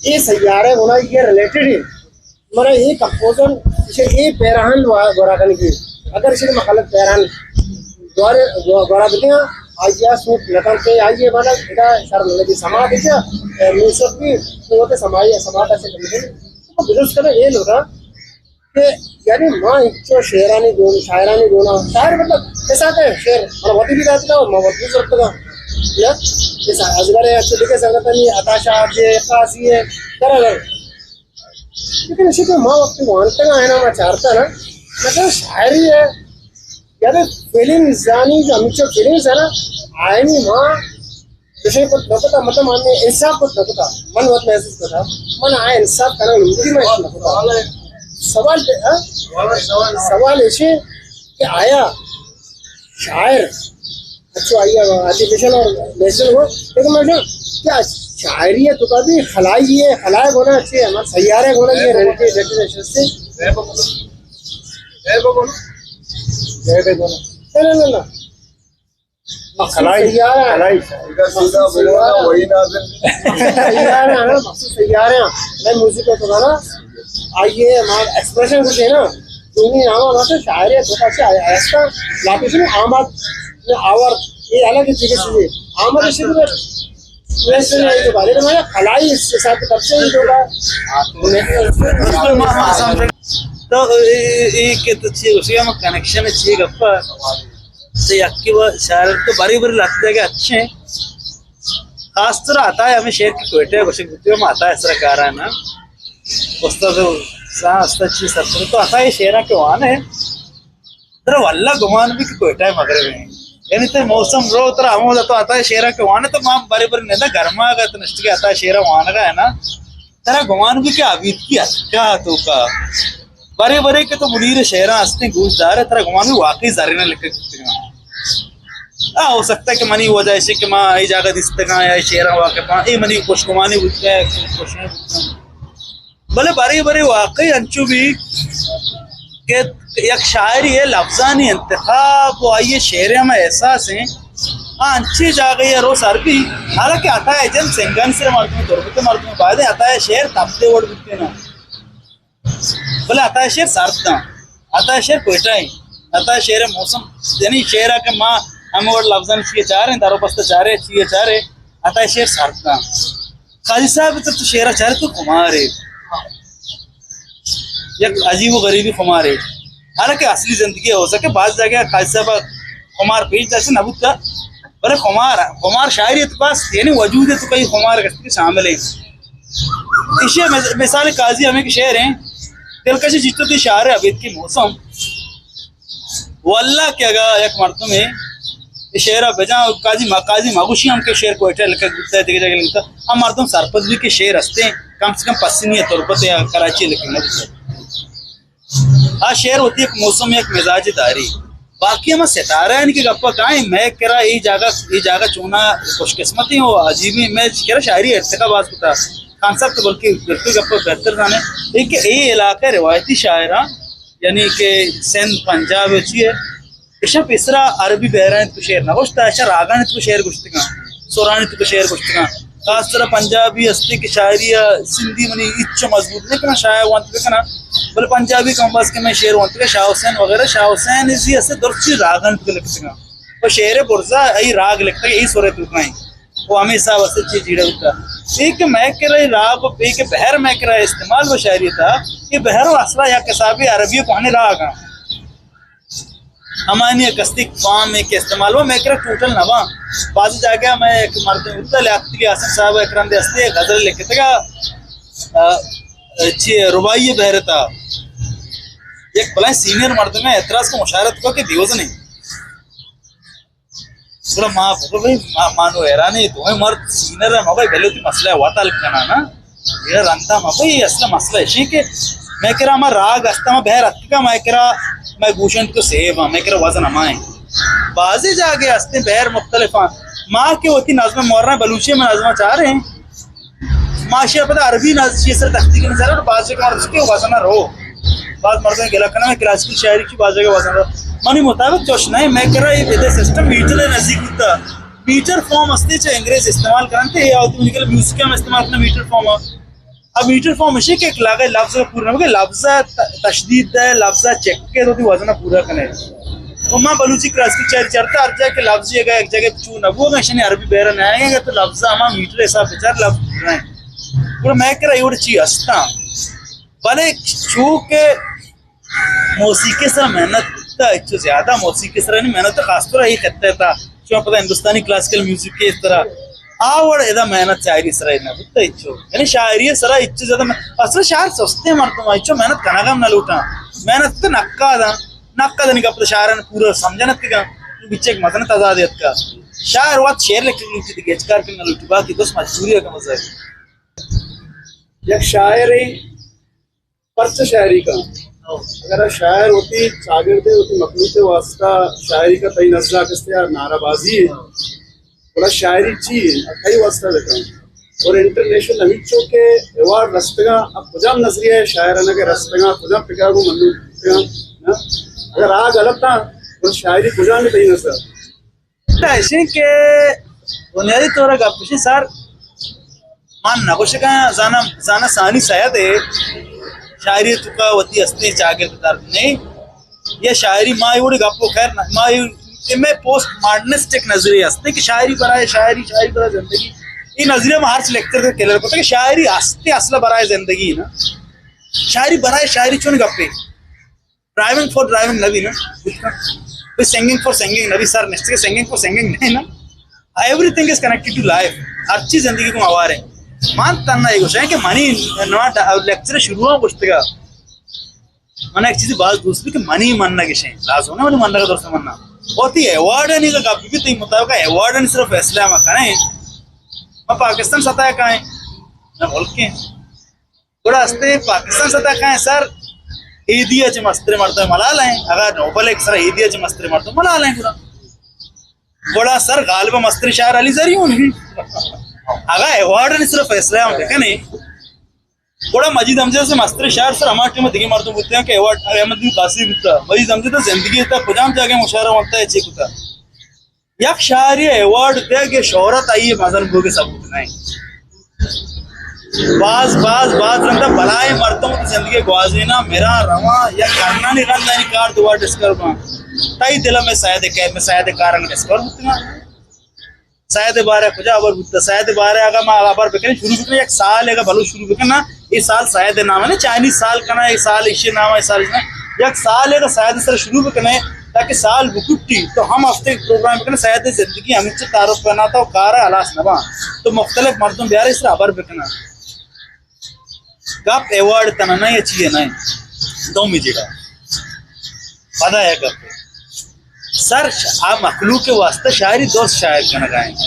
اے سیارے گونا یہ ریلیٹڈ ہے۔ منا یہ کمپوزر، اسے یہ پیرہن گورا کنگی۔ اگر اسے مخالف پیرہن گورا، گورا بکیاں، آئیے سوٹ نکلتے، آئیے والا ادا شرم لگی سما دیکھا، میوزک بھی، تو سمائی، سما سے کنگی۔ تو درست کرنا یہ لوگا کہ یعنی ما انچو شعرانی گون، شاعرانی گونا، شاعر مطلب ایسا کہ شعر، من وتی بھی داتگا، ما وتی بھی زرتگا۔ یا ایسا ازگرے اچھے دیکھے سنگتانی، عطا شاد ہے، قاضی ہے، طرح طرح۔ لیکن اسی کہ ما وقت وانتگا ہے نا، ما چارتا نا، مطلب شاعری ہے، یعنی فیلنگز آنی جو ہمیچو فیلنگز ہے نا، آئینی ما کشے کت نہ کتا، مطلب من انصاف کت نہ کتا، من وت محسوس کتا، من آ انصاف کرنا لوٹی، میں نہ کتا۔ سوال پہ، ہاں؟ سوال، سوال۔ سوال ایسے کہ آیا شاعر، اچھا، آیا آرٹیفیشل اور نیچرل ہو، لیکن میں کہا، کیا شاعری ہے تو کبھی خلائی ہے، خلائی ہونا چاہیے، ہمارے سیارے ہونا چاہیے، ریلیٹیو، ریلیٹیو سے۔ غیب ہونا۔ غیب ہونا۔ نہ، نہ، نہ، نہ۔ خلائی، سیارہ۔ خلائی۔ اگر سیدھا بولو نا، وہی نازل۔ سیارہ ہے نا، مخصوص سیارہ ہیں۔ میں میوزک کو سنانا، آئیے، ہمارا ایکسپریشن کچھ ہے نا، دومی نام ہمارا شاعر ہے، تو کیسے آیا؟ ایسا لاپی سے آمد، آور، یہ الگ چیز ہے۔ آمد سے تو ویسے نہیں تو بارے میں خلائی اس حساب سے تب سے ہی ہوگا۔ تو اے، اے کہ تو چی، اسی ہم کنیکشن چی گپا۔ سے یکی و شاعر تو بری بری لگتے کہ اچھے ہیں۔ خاص طور عطا ہے، ہمیں شعر کی کوئٹہ ہے، گوشے گوتی ہم عطا ہے، اس طرح کارا ہے نا۔ استاد سا، استاد چی سر تو عطا یہ شعر ہے کہ وان ہے۔ ترا واللہ گمان بھی کہ کوئٹہ ہے مغرب ہے۔ یعنی تے موسم رو ترا ہمو تو عطا ہے شعر ہے کہ وان ہے تو ماں بری بری نہیں تھا، گرما کا تو نشت کے عطا ہے شعر وان کا ہے نا۔ ترا گمان بھی کہ ابیت کی اتکا تو کا۔ برے برے کہ تو منیر شعراں ہستیں گوش دار ہے، ترا گمان بھی واقعی زرینہ لکھے کرتے ہیں۔ آ، ہو سکتا ہے کہ منی وجہ ایشی کہ ما اے جاگہ دیستگاں یا شعراں واقف ہاں، اے منی خوش گمانی بوتگا ہے، خوش نہیں بوتگا۔ بلے برے برے واقعی انچو بھی کہ یک شاعری ہے، لفظانی انتخاب و آئی شعر ہم احساس ہیں۔ آ انچی جاگہ یہ رو سر بھی، حالانکہ عطا ہے جن سنگن سے مردم، تربت مردم، بعد عطا ہے شعر تب دے وڑ بوتے نا۔ بلے عطا شعر سرد داں، عطا شعر کوئٹہ ہیں، عطا شعر موسم، یعنی شعر کہ ما ہمیں وڑ لفظاں چیئے چاریں، دارو پستہ چارے، چیئے چارے، عطا شعر سرد داں۔ قاضی صاحب تو، تو شعر چارے تو خمارے، یک عجیب و غریبی خمارے۔ حالانکہ اصلی زندگی ہو سکے، بعض جگہ قاضی صاحب خمار پیش داشت نہ بوتا، بلے خمار، خمار شاعری تو پاس، یعنی وجود تو کئی خمار کس کے شامل ہے۔ ایشی مز-، مثال قاضی ہمیں کہ شعر ہیں، دلکش جیتو تی شعر ہے، ابید کی موسم۔ واللہ کہ اگا یک مردم ہے، یہ شعر بجا قاضی ما، قاضی ماگوشی ہم کہ شعر کوئٹہ لکھا گتا ہے، دیگہ جگہ لکھا، ہم مردم سرپد بھی کہ شعر ہستے ہیں، کم سے کم پسنی ہے تربت یا کراچی لکھا گتا ہے۔ آ شعر وتی یک موسم، یک مزاج داری۔ باقی ہما ستارہ آنی کہ گپا کائیں، مئے کرا اے جاگہ، اے جاگہ چونا خوش قسمتیں و عجیبیں، مئے کرا شاعری ارتقا باز کتا۔ خان صاحب تو بلکہ بالکل گپا بہتر زانے۔ اے کہ اے علاقہ روایتی شاعراں، یعنی کہ سندھ، پنجاب چی ہے، ایشاں پیسرا عربی بحران تو شعر نہ گوشتا، ایشاں راگانی تو شعر گوشتگاں، سرانی تو شعر گوشتگاں۔ خاص طور پنجابی ہستی کہ شاعری ء سندھی منی ہچو مضبوط نہ کناں، شاعر وانت بکناں، بلے پنجابی کم باز کہ میں شعر وانت کہ شاہ حسین وغیرہ، شاہ حسین زی ہستے درستی راگانی تو لکھتگاں۔ و شعر برزا ای راگ لکھتگ، ای سورے تو کائیں۔ و ہمیں حساب ہستے چی جیڑا ہوتا۔ اے کہ میں کرا راگ و پہ کہ بحر میں کرا استعمال و شاعری تھا، یہ بحر و اصلا یک حسابی عربی کوہنی راگ ہاں۔ ہمانی یک ہستی فارم ہے کہ استعمال ہوا، میں کرا ٹوٹل نہ ہوا۔ بعضی جاگہ میں ایک مرد ہوتا، لیاقت علی حسن صاحب ایک رندے ہستے غزل لکھتگا، آ، آ، چی رباعی بحر تھا۔ یک بلائیں سینئر مردم ہے، اعتراض کو مشاورت کو کہ دیوز نہیں۔ گڑا ما بگو بھئی، ما، ما نو حیران ایں، دوئیں مرد سینئر ہیں، ما بھئی بلے وتی مسئلہ وت حل کناں نا۔ یہ رندا ما بھئی اصل مسئلہ ایشی کہ میں کرا ما راگ ہستا، ما بہر اتکا، ما کرا، میں گوشنت کو سیب ہاں، میں کرا وزن ہما ہیں۔ بعضی جاگے ہستے بہر مختلف ہیں۔ ما کہ وتی نظم مورنا بلوچی میں نظم چار ہیں۔ ماشی ء پدا عربی ناز چی سر تختی کنی سر، باز جگہ مرد کہ وزن رو، باز مردم گلا کنه، کلاسیکل شاعری کی باز جگہ وزن رو۔ منی مطابق چوش نہ، میں کرا یہ بدے سسٹم میٹر نزدیک ہوتا۔ میٹر فارم ہستے چہ انگریز استعمال کرنتے، یا تو نکل میوزک ہم استعمال کرنا میٹر فارم۔ اب میٹر فارم اسی کہ ایک لگے لفظ پورا نہ کہ لفظ ت-، تشدید دے، لفظ چیک کے تو وزن پورا کنے۔ و ما بلوچی کلاسیکل شاعری چرتا، ہر جا کہ لفظی اگہ یک جگہ چو نہ بوگا، شنی عربی بیرا نہ آئے گا، تو لفظ ہما میٹر حساب بچار لفظ پورا ہیں۔ گڑا میں کرا یہ وڑ چی ہستا۔ بلے چونکہ موسیقی سر محنت بوتا، اچو زیادہ موسیقی سر نہیں محنت، خاص طور یہ خطہ تھا، چون پتہ ہندوستانی کلاسیکل میوزک کے اس طرح آ وڑ ادا محنت شاعری سر نہ بوتا اچو۔ یعنی شاعری سر اچو زیادہ میں-، اصل شاعر سستے مردم، اچو محنت کنگا ہم نہ لوٹا۔ محنت تو نقاد، نقاد نہیں گپ شاعران پورا سمجھنت کہ بچے ایک مزن تضاد کا۔ شاعر وقت شعر لکھ لوٹی، گچکار کے نہ لوٹی، باقی دوست مجبوری ہے کہ مزہ ہے۔ یک شاعر ہیں، پرچہ شاعری کا۔ اگر شاعر وتی چاگرد، وتی مخلوق کے واسطہ شاعری کا تئی نزا کستے یا نعرہ بازی ہے، بولا شاعری چی ہے، تئی واسطہ لکھا۔ اور انٹرنیشنل ہمیں چو کہ ایوارڈ رستگا، اب کجام نظریہ ہے شاعرانہ کے رستگا، کجام پکا کو منو نا؟ اگر آ غلط تھا، تو شاعری کجام میں تئی نزا؟ ایشیں کہ بنیادی طور گپ ایشیں سر، من نگوشگاں زانا، زانا ثانی سید ہے، شاعری توکا وتی ہستے چاگرد دار نہیں۔ یہ شاعری ما یہ وڑی گپ و خیر نہ، ما یہ، یہ میں پوسٹ ماڈرنسٹ ایک نظریہ ہستے کہ شاعری برائے شاعری، شاعری برائے زندگی۔ یہ نظریہ ما ہر لیکچر کے کلیئر کرتا کہ شاعری ہستے اصل برائے زندگی نا۔ شاعری برائے شاعری چون گپے؟ ڈرائیونگ فار ڈرائیونگ نبی نا، کوئی سنگنگ فار سنگنگ نبی، سر نشتے سنگنگ فار سنگنگ نہیں نا۔ Everything is connected to life. ہر چیز زندگی کو ہوار ہے۔ من تنہا یہ گوشاں کہ منی نوا لیکچر شروع ہوں گوشتگا۔ من ایک چیز باز دوست بھی کہ منی من نہ گشیں۔ لازم نہ منی من نہ درست مننا۔ اور تی ایوارڈ نہیں کا کبھی بھی تی مطابق ایوارڈ نہیں صرف فیصلہ ہم کریں۔ میں پاکستان سطح کا ہے۔ میں ملک کے۔ گڑا ہستے پاکستان سطح کائیں سر، ایدی ء چہ مستریں مردم ملال ہیں۔ اگر نوبل ایک سر ایدی ء چہ مستریں مردم ملال ہیں گڑا۔ گڑا سر غالب مستریں شاعر علی زریون ہیں۔ اگر ایوارڈ نے صرف فیصلہ ہم بکنے، گڑا مجید حمزہ سے مستریں شاعر سر ہمارے ٹیم دیگه مردم بوتے ہیں کہ ایوارڈ احمد بن قاسم بوتا۔ مجید حمزہ تو زندگی تا کجام جاگہ مشاعرہ ہوتا ہے، چیک ہوتا۔ یک شاعری ایوارڈ دیگ ء شہرت آئی ء مزن بوگ ء ثبوت نہ انت۔ باز، باز، باز رندا بلائیں مردم وتی زندگی گوازیناں، مراں رواں، یک کرنانی رندا آنی کار دوبارہ ڈسکور باں۔ تئی دل ء مئے سید ء کئے، مئے سید ء کار انگت ڈسکور بوتگاں۔ سید ء بارہ کجا ہبر بوتگ؟ سید ء بارہ اگاں ما ہبر بکنیں، شروع بکنیں، یک سال اگاں بلوچ شروع بکناں، اے سال سید ء نام ء نہ، چائنیز سال کناں، اے سال ایشی ء نام ء، اے سال ایشی ء نام ء۔ یک سال اگاں سید ء سر شروع بکنیں، تاکہ سال بکٹی، تو ہم ہفتے پروگرام بکنیں، سید ء زندگی ہمینچو تعارف بناتا و کار ء ہلاس نہ باں۔ تو مختلف مردم بیارے، اس ہبر بکناں۔ گپ ایوارڈ تنا نہ، یا چیئے نہ، دومی جگہ۔ پدا یک گپ۔ سر ش-، آ مخلوق ء واسطہ شاعری درست شاعر کنگا انت۔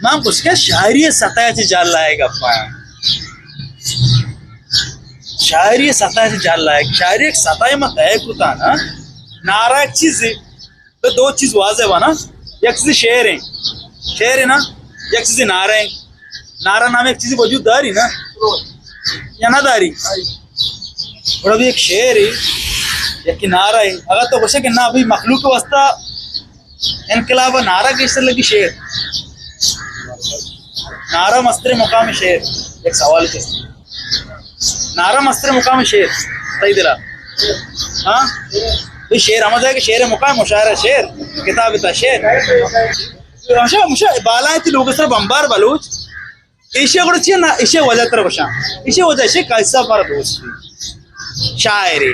من گوشگا شاعری ء سطح ء چہ جہل ء گپ ء۔ شاعری سطح سے جل لائق، شاعری ایک سطح ما طے کتا نا، نعرہ ایک چیز ہے، تو دو چیز واضح بنا، یک چیز شعر ہے، شعر ہے نا، یک چیز نعرہ ہے، نعرہ نام ایک چیز وجود داری نا، یا نہ داری؟ اور ابھی ایک شعر ہے، یک نعرہ ہے، اگر تو گوشے کہ نہ، ابھی مخلوق کے واسطہ انقلاب ء نعرہ گیشتر لگی شعر۔ نعرہ مستر مقام شعر۔ یک سوال کے، نعرہ مستر مقام شعر، صحیح دلا؟ ہاں، یہ شعر ہم جائے کہ شعر مقام، مشاعرہ شعر، کتاب تا شعر۔ ہمیشہ، ہمیشہ بالا ہے تی لوگ سر بمبار بلوچ۔ ایشی گڑا چی نا، ایشی وجہ تر گوشاں۔ ایشی وجہ ایشی قاضی صاحب مارا دوست بی۔ شاعرے۔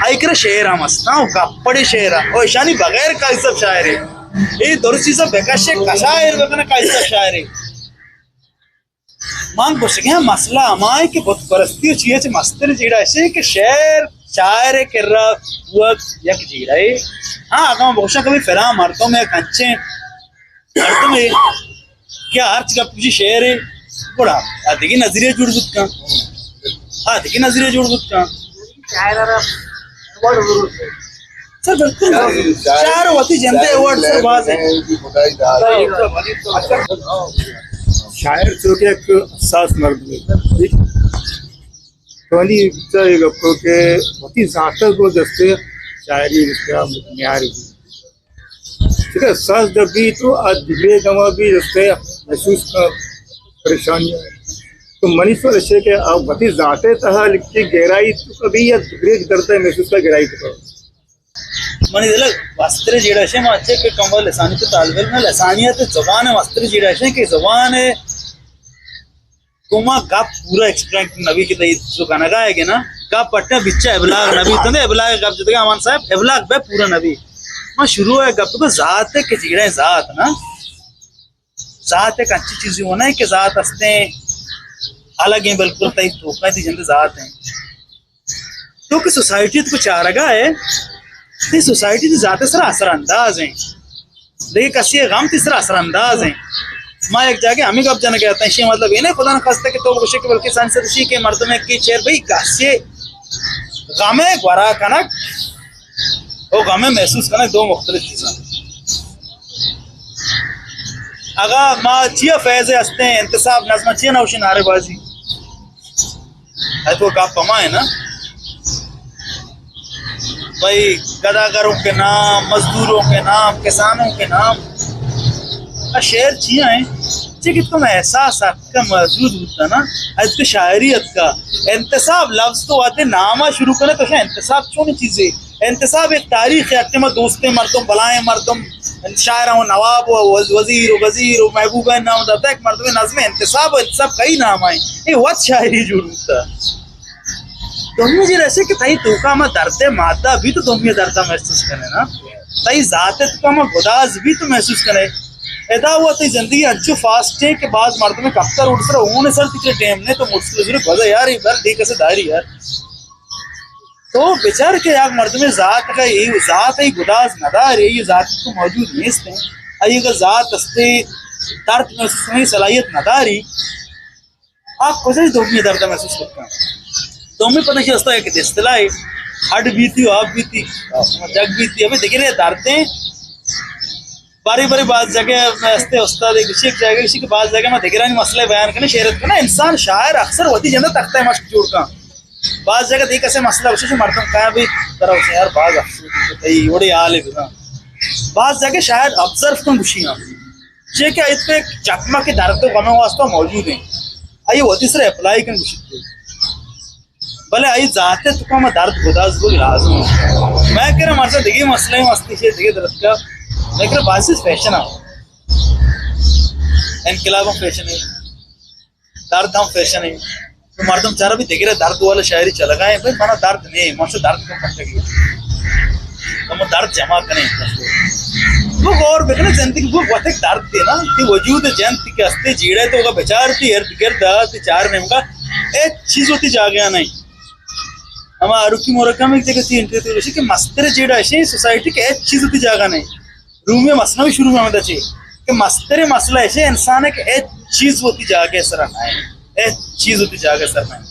آئی کرا شعر ہم است، ہاں، گپڑے شعر ہم۔ او ایشانی بغیر قاضی صاحب شاعرے۔ اے درست چیزا بکشے، کشا ایر بکنے قاضی صاحب شاعرے۔ من گوشگیں مسئلہ ہمائے کہ بت پرستی و چیئے چہ مستر جیڑا ایشی کہ شعر، شاعر کرا وقت یک جیڑا ہے۔ ہاں، اگر من بگوشاں کہ بھئی فلاں مردم یک انچیں مردمے کہ ہرچ گپ گوشی شعر ء، گڑا آ دگہ نظریہ جوڑ بوت کن، آ دگہ نظریہ جوڑ بوت کن۔ سر بالکل، شاعر وتی جند ء ایوارڈ سر باز ہے۔ شاعر چونکہ یک حساس مردمے، تو علی بچہ یہ گپ کہ وتی ذات کو دستے شاعری اس کا معیار بھی۔ ٹھیک ہے، ساز دبی تو آج دگرے دما بھی رستے محسوس کا پریشانی ہے۔ تو منی سوال ایشی کہ آپ وتی ذات تہا لکھی گہرائی تو کبھی یا دگرے درد محسوس کا گہرائی تو؟ منی دل وستر جیڑا شے ما اچھے کہ کم لسانی تو طالب علم ہے، لسانیت زبان وستر جیڑا شے کہ زبان گوما گپ پورا ایکسپلین نبی کہ تئی جو کنگا ہے کہ نا، گپ اٹھا بچا ابلاغ نبی، تندے ابلاغ گپ جتگا امان صاحب، ابلاغ بے پورا نبی۔ ما شروع ہے گپ کو ذات ہے کہ جیڑے ذات نا، ذات ایک اچھی چیزی ہونا ہے کہ ذات ہستے ہیں، الگ ہیں بالکل، تئی توکا تئی جند ذات ہیں۔ تو کہ سوسائٹی تو چارگا ہے، تئی سوسائٹی تئی ذات سرا اثر انداز ہیں۔ دگہ کسی غم تئی سرا اثر انداز ہیں۔ ما یک جاگہ ہمیں گپ جنگ اتاں، ایشی مطلب یہ نہیں خدا نخواستہ کہ تو گوشے کہ بلکہ سائنس دوشی کہ مردم ہے کہ چیر بھئی کسی غم ہے گورا کنک، او غم ہے محسوس کنک، دو مختلف چیزاں۔ اگا ما چیا فیض ہستے ہیں، انتصاب نظم چیا نوشی نعرے بازی۔ اتو گپ ہما ہے نا، بھئی گداگروں کے نام، مزدوروں کے نام، کسانوں کے نام، آ شعر چیا ہیں؟ چہ کہ تم احساس اتکا موجود بوتا نا، اتکا شاعری اتکا، انتصاب لفظ تو آتے ناما شروع کرے تو شاید انتصاب چون چیزے؟ انتصاب ایک تاریخ ہے، اتما دوستیں مردم، بلائیں مردم، شاعر و نواب و وز-، وزیر و غزیر و محبوبہ نام داتا، ایک مردم نظم انتصاب و انتصاب کئی نام آئیں، یہ وقت شاعری جوڑ بوتا۔ دومی جی رسے کہ تئی توکا ما درد مادہ بھی تو دومی درد محسوس کرے نا۔ تئی ذات توکا ما گداز بھی تو محسوس کرے۔ ادا ہوا تئی زندگی انچو فاسٹ ہے کہ بعض مردم کپتر اٹھ سر اون سر تکرے ٹائم نے تو مشکل ضرور بزا یار، یہ بر دے کسے داری یار۔ تو بچار کہ یک مردم ذات کا یہ ذات ہے گداز نداری، یہ ذات تو موجود نیست ہے۔ یہ ذات استے درد محسوس کرنے کی صلاحیت نداری۔ آ کجا دومی درد محسوس کرتا؟ دومی پتہ کہ استا ایک اصطلاح ہے، ہڈ بیتی، آپ بیتی، جگ بیتی، ہمیں دیکھ رہے درد ہیں۔ باری باری بعض جگہ میں استے استاد ایک شیخ جگہ، کسی کہ بعض جگہ میں دیکھ رہا مسئلہ بیان کرنے، شعر کرنا، انسان شاعر اکثر وتی جندہ تختہ مشق جوڑ کا۔ بعض جگہ دیکھ ایسے مسئلہ اسے مردم کہا بھی طرح سے یار بعض افسوس ہے، وڑے حال ہے۔ بعض جگہ شاعر آبزرو کن گوشی ہاں۔ چے کہ ات پہ چکمہ کے درد و غم واسطہ موجود ہیں، آئی وتی سر اپلائی کن گوشت۔ بلے آئی ذات ہے تو کم درد گداز بگ لازم ہے۔ میں کرا مرچا دیگه مسئلہ ہوں ہستی سے دیگه درد کا۔ میں کرا بازی فیشن ہے، انقلاب ہم فیشن ہے، درد ہم فیشن ہے۔ تو مردم چارا بھی دیکھ رہے درد والا شاعری چلگا ہے، بھائی منا درد نہیں، ماشا درد کو پٹک لو۔ تو درد جمع کریں۔ وہ غور بکنے زندگی وہ وقت درد دینا، تی وجود جنت کے ہستے جیڑے تو کا بچار تی ارد گرد تی چار نیم کا ایک چیز ہوتی جاگیا نہیں۔ ہما آروکی مورکا میں ایک جگہ تی انٹرویو تی گوشی کہ مستر جیڑا ایشی سوسائٹی کے ایک چیز ہوتی جاگا نہیں۔ رومی مثنوی شروع میں آمدہ چی کہ مستر مسئلہ ایشی انسان ہے کہ ایک چیز ہوتی جاگے سر نہیں، ایک چیز ہوتی جاگے سر نہیں۔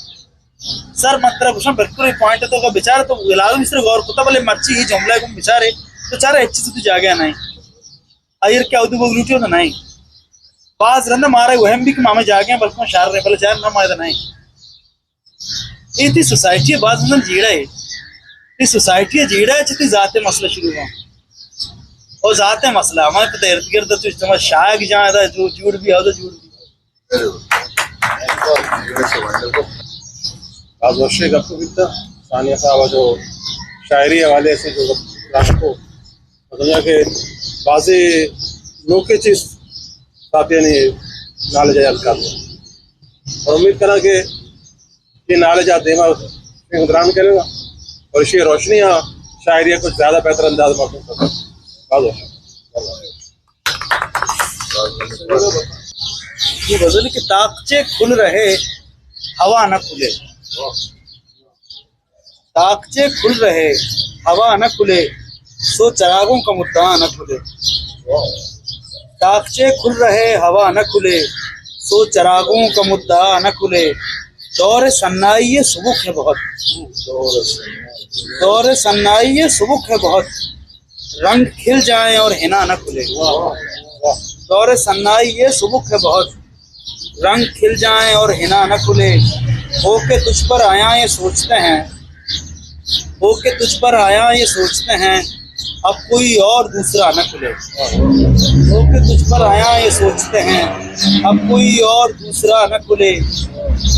سر، من ترا گوشاں، بالکل اے پوائنٹ تو کا بچار، تو لازم اس پر غور کتا، بلے مرچی اے جملہ گوں بچارے، تو چارا ہچ چیز تو جاگہ نہیں۔ ایر کیا اودو بگلوٹی ہوتا نہیں۔ باز رند مارا وہم بھی کہ ماما جاگہ ہیں، بلکہ شہر رہے، بلے شہر نہ مائدہ نہیں۔ اے تئی سوسائٹی ءَ باز مزن جیڑہ ہے۔ تئی سوسائٹی ءَ جیڑہ ہے، چہ تئی ذات ءِ مسئلہ شروع ہاں۔ او ذات ءِ مسئلہ، ہمارے پتہ ارد گرد تو اجتماع شاگ جان ادا جو جوڑ بھی، ادا جوڑ بھی۔ باز وشیں گپ بیتا۔ ثانیہ صاحب جو شاعری حوالے سے جو گپ رکھو، مطلب کہ بازی لوکے چیز ساتھی یعنی نالج یاد کر۔ اور امید کرا کہ اے نالج آ دیما گران کرے گا اور اسی روشنی آ شاعری کچھ زیادہ بہتر انداز میں کر سکے۔ باز وش۔ یہ غزل کہ تاکچے کھل رہے، ہوا نہ کھلے۔ تاکچے کھل رہے، ہوا نہ کھلے، سو چراغوں کا مدعا نہ کھلے۔ تاکچے کھل رہے، ہوا نہ کھلے، سو چراغوں کا مدعا نہ کھلے۔ دور سنائی سبک ہے بہت، دور سنائی سبک ہے بہت، رنگ کھل جائیں اور حنا نہ کھلے۔ دور سنائی سبک ہے بہت، رنگ کھل جائیں اور حنا نہ کھلے۔ ہو کے تجھ پر آیا یہ سوچتے ہیں، ہو کے تجھ پر آیا یہ سوچتے ہیں، اب کوئی اور دوسرا نہ کھلے۔ ہو کے تجھ پر آیا یہ سوچتے ہیں، اب کوئی اور دوسرا نہ کھلے۔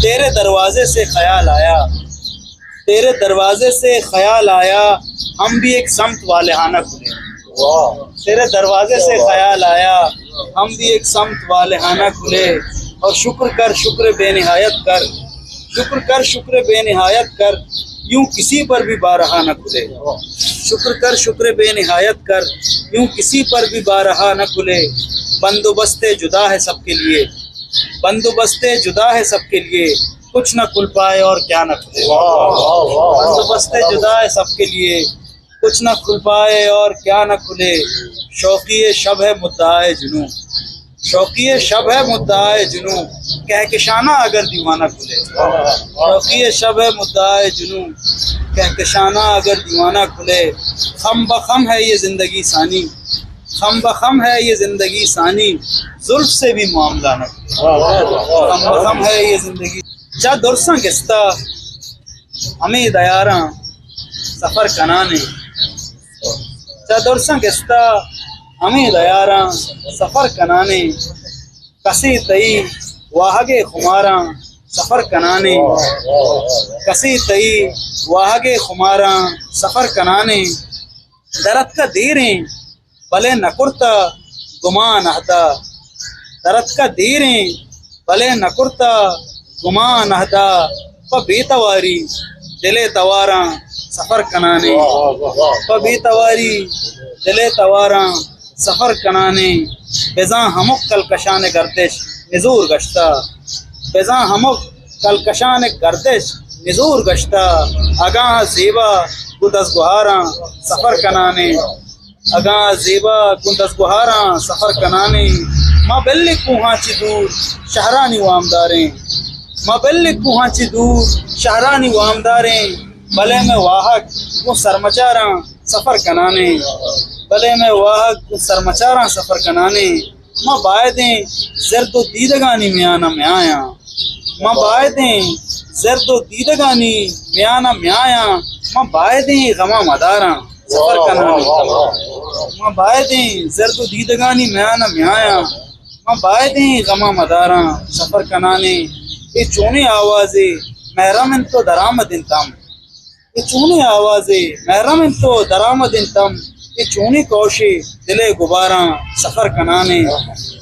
تیرے دروازے سے خیال آیا، تیرے دروازے سے خیال آیا، ہم بھی ایک سمت والہانہ کھلے۔ تیرے دروازے سے خیال آیا، ہم بھی ایک سمت والہانہ کھلے۔ اور شکر کر، شکر بے نہایت کر، شکر کر، شکر بے نہایت کر، یوں کسی پر بھی بارہا نہ کھلے۔ شکر کر، شکر بے نہایت کر، یوں کسی پر بھی بارہا نہ کھلے۔ بندوبست جدا ہے سب کے لیے، بندوبست جدا ہے سب کے لیے، کچھ نہ کھل پائے اور کیا نہ کھلے۔ بندوبست جدا ہے سب کے لیے، کچھ نہ کھل پائے اور کیا نہ کھلے۔ شوقی شب ہے مدعائے جنوں، شوقی شب ہے مدعائے جنوں، کہکشانہ اگر دیوانہ کھلے۔ شوقی شب ہے مدعائے جنوں، کہکشانہ اگر دیوانہ کھلے۔ خم بخم ہے یہ زندگی ثانی، خم بخم ہے یہ زندگی ثانی، زلف سے بھی معاملہ نہ کھلے۔ خم بخم ہے یہ زندگی۔ چا درساں گستا ہمے دیاراں سفر کنانے، چا درساں گستا ہمے دیاراں سفر کنانے۔ کسے تئی واہگے خماراں سفر کنانے، کسے تئی واہگے خماراں سفر کنانے۔ درتکا دیریں بلے نہ کرتا گمان اہدا، درتکا دیریں بلے نہ کرتا گمان اہدا۔ پہ بے تواری دل ءِ تواراں سفر کنانے، پہ بے تواری دل ءِ تواراں سفر کنانے۔ بزاں ہمک کلکشان گردش نزور گشتا، بزاں ہمک کلکشان گردش نزور گشتا۔ اگاں زیبا گوں دزگوہاراں سفر کنانے، اگاں زیبا گوں دزگوہاراں سفر کنانے۔ ما بل کوہاں چہ دور شہرانی وامداریں، ما بل کوہاں چہ دور شہرانی وامداریں، بلے مئے واہگ گوں سرمچاراں سفر کنانے، بلے مئے واہگ گوں سرمچاراں سفر کنانے۔ ما بایدیں زرد و دیدگانی میان ءَ میایاں، ما بایدیں زرد و دیدگانی میان ءَ میایاں، ما بایدیں غماں مداراں سفر کنانے۔ ما بایدیں زرد و دیدگانی میان ءَ میایاں، ما بایدیں غماں مداراں سفر کنانے۔ اے چونیں آوازے محرم انت و درآمد انت ہم، اے چونیں آوازے محرم انت و درآمد انت ہم، اے چونیں کوشے دل ءِ غباراں سفر کنانے،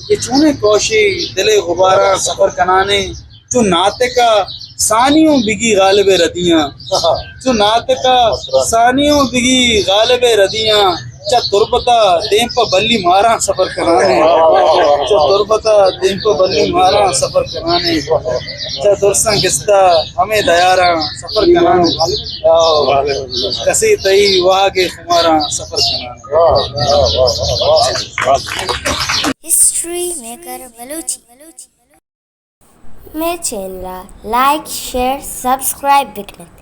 اے چونیں کوشے دل ءِ غباراں سفر کنانے۔ چو ناطقہ ثانی اوں بگی غالب ءِ ردیاں، چو ناطقہ ثانی اوں بگی غالب ءِ ردیاں، چہ تربت ءَ دیم پہ بلی ماراں سفر کنانے، چہ تربت ءَ دیم پہ بلی ماراں سفر کنانے، چہ درساں گستا ہمے دیاراں سفر کنانے۔ کسے تئی واہگے خماراں سفر کنانے۔ ہسٹری میکر بلوچی۔ مئے چینل ءَ لائک، شیئر، سبسکرائب بکن ات۔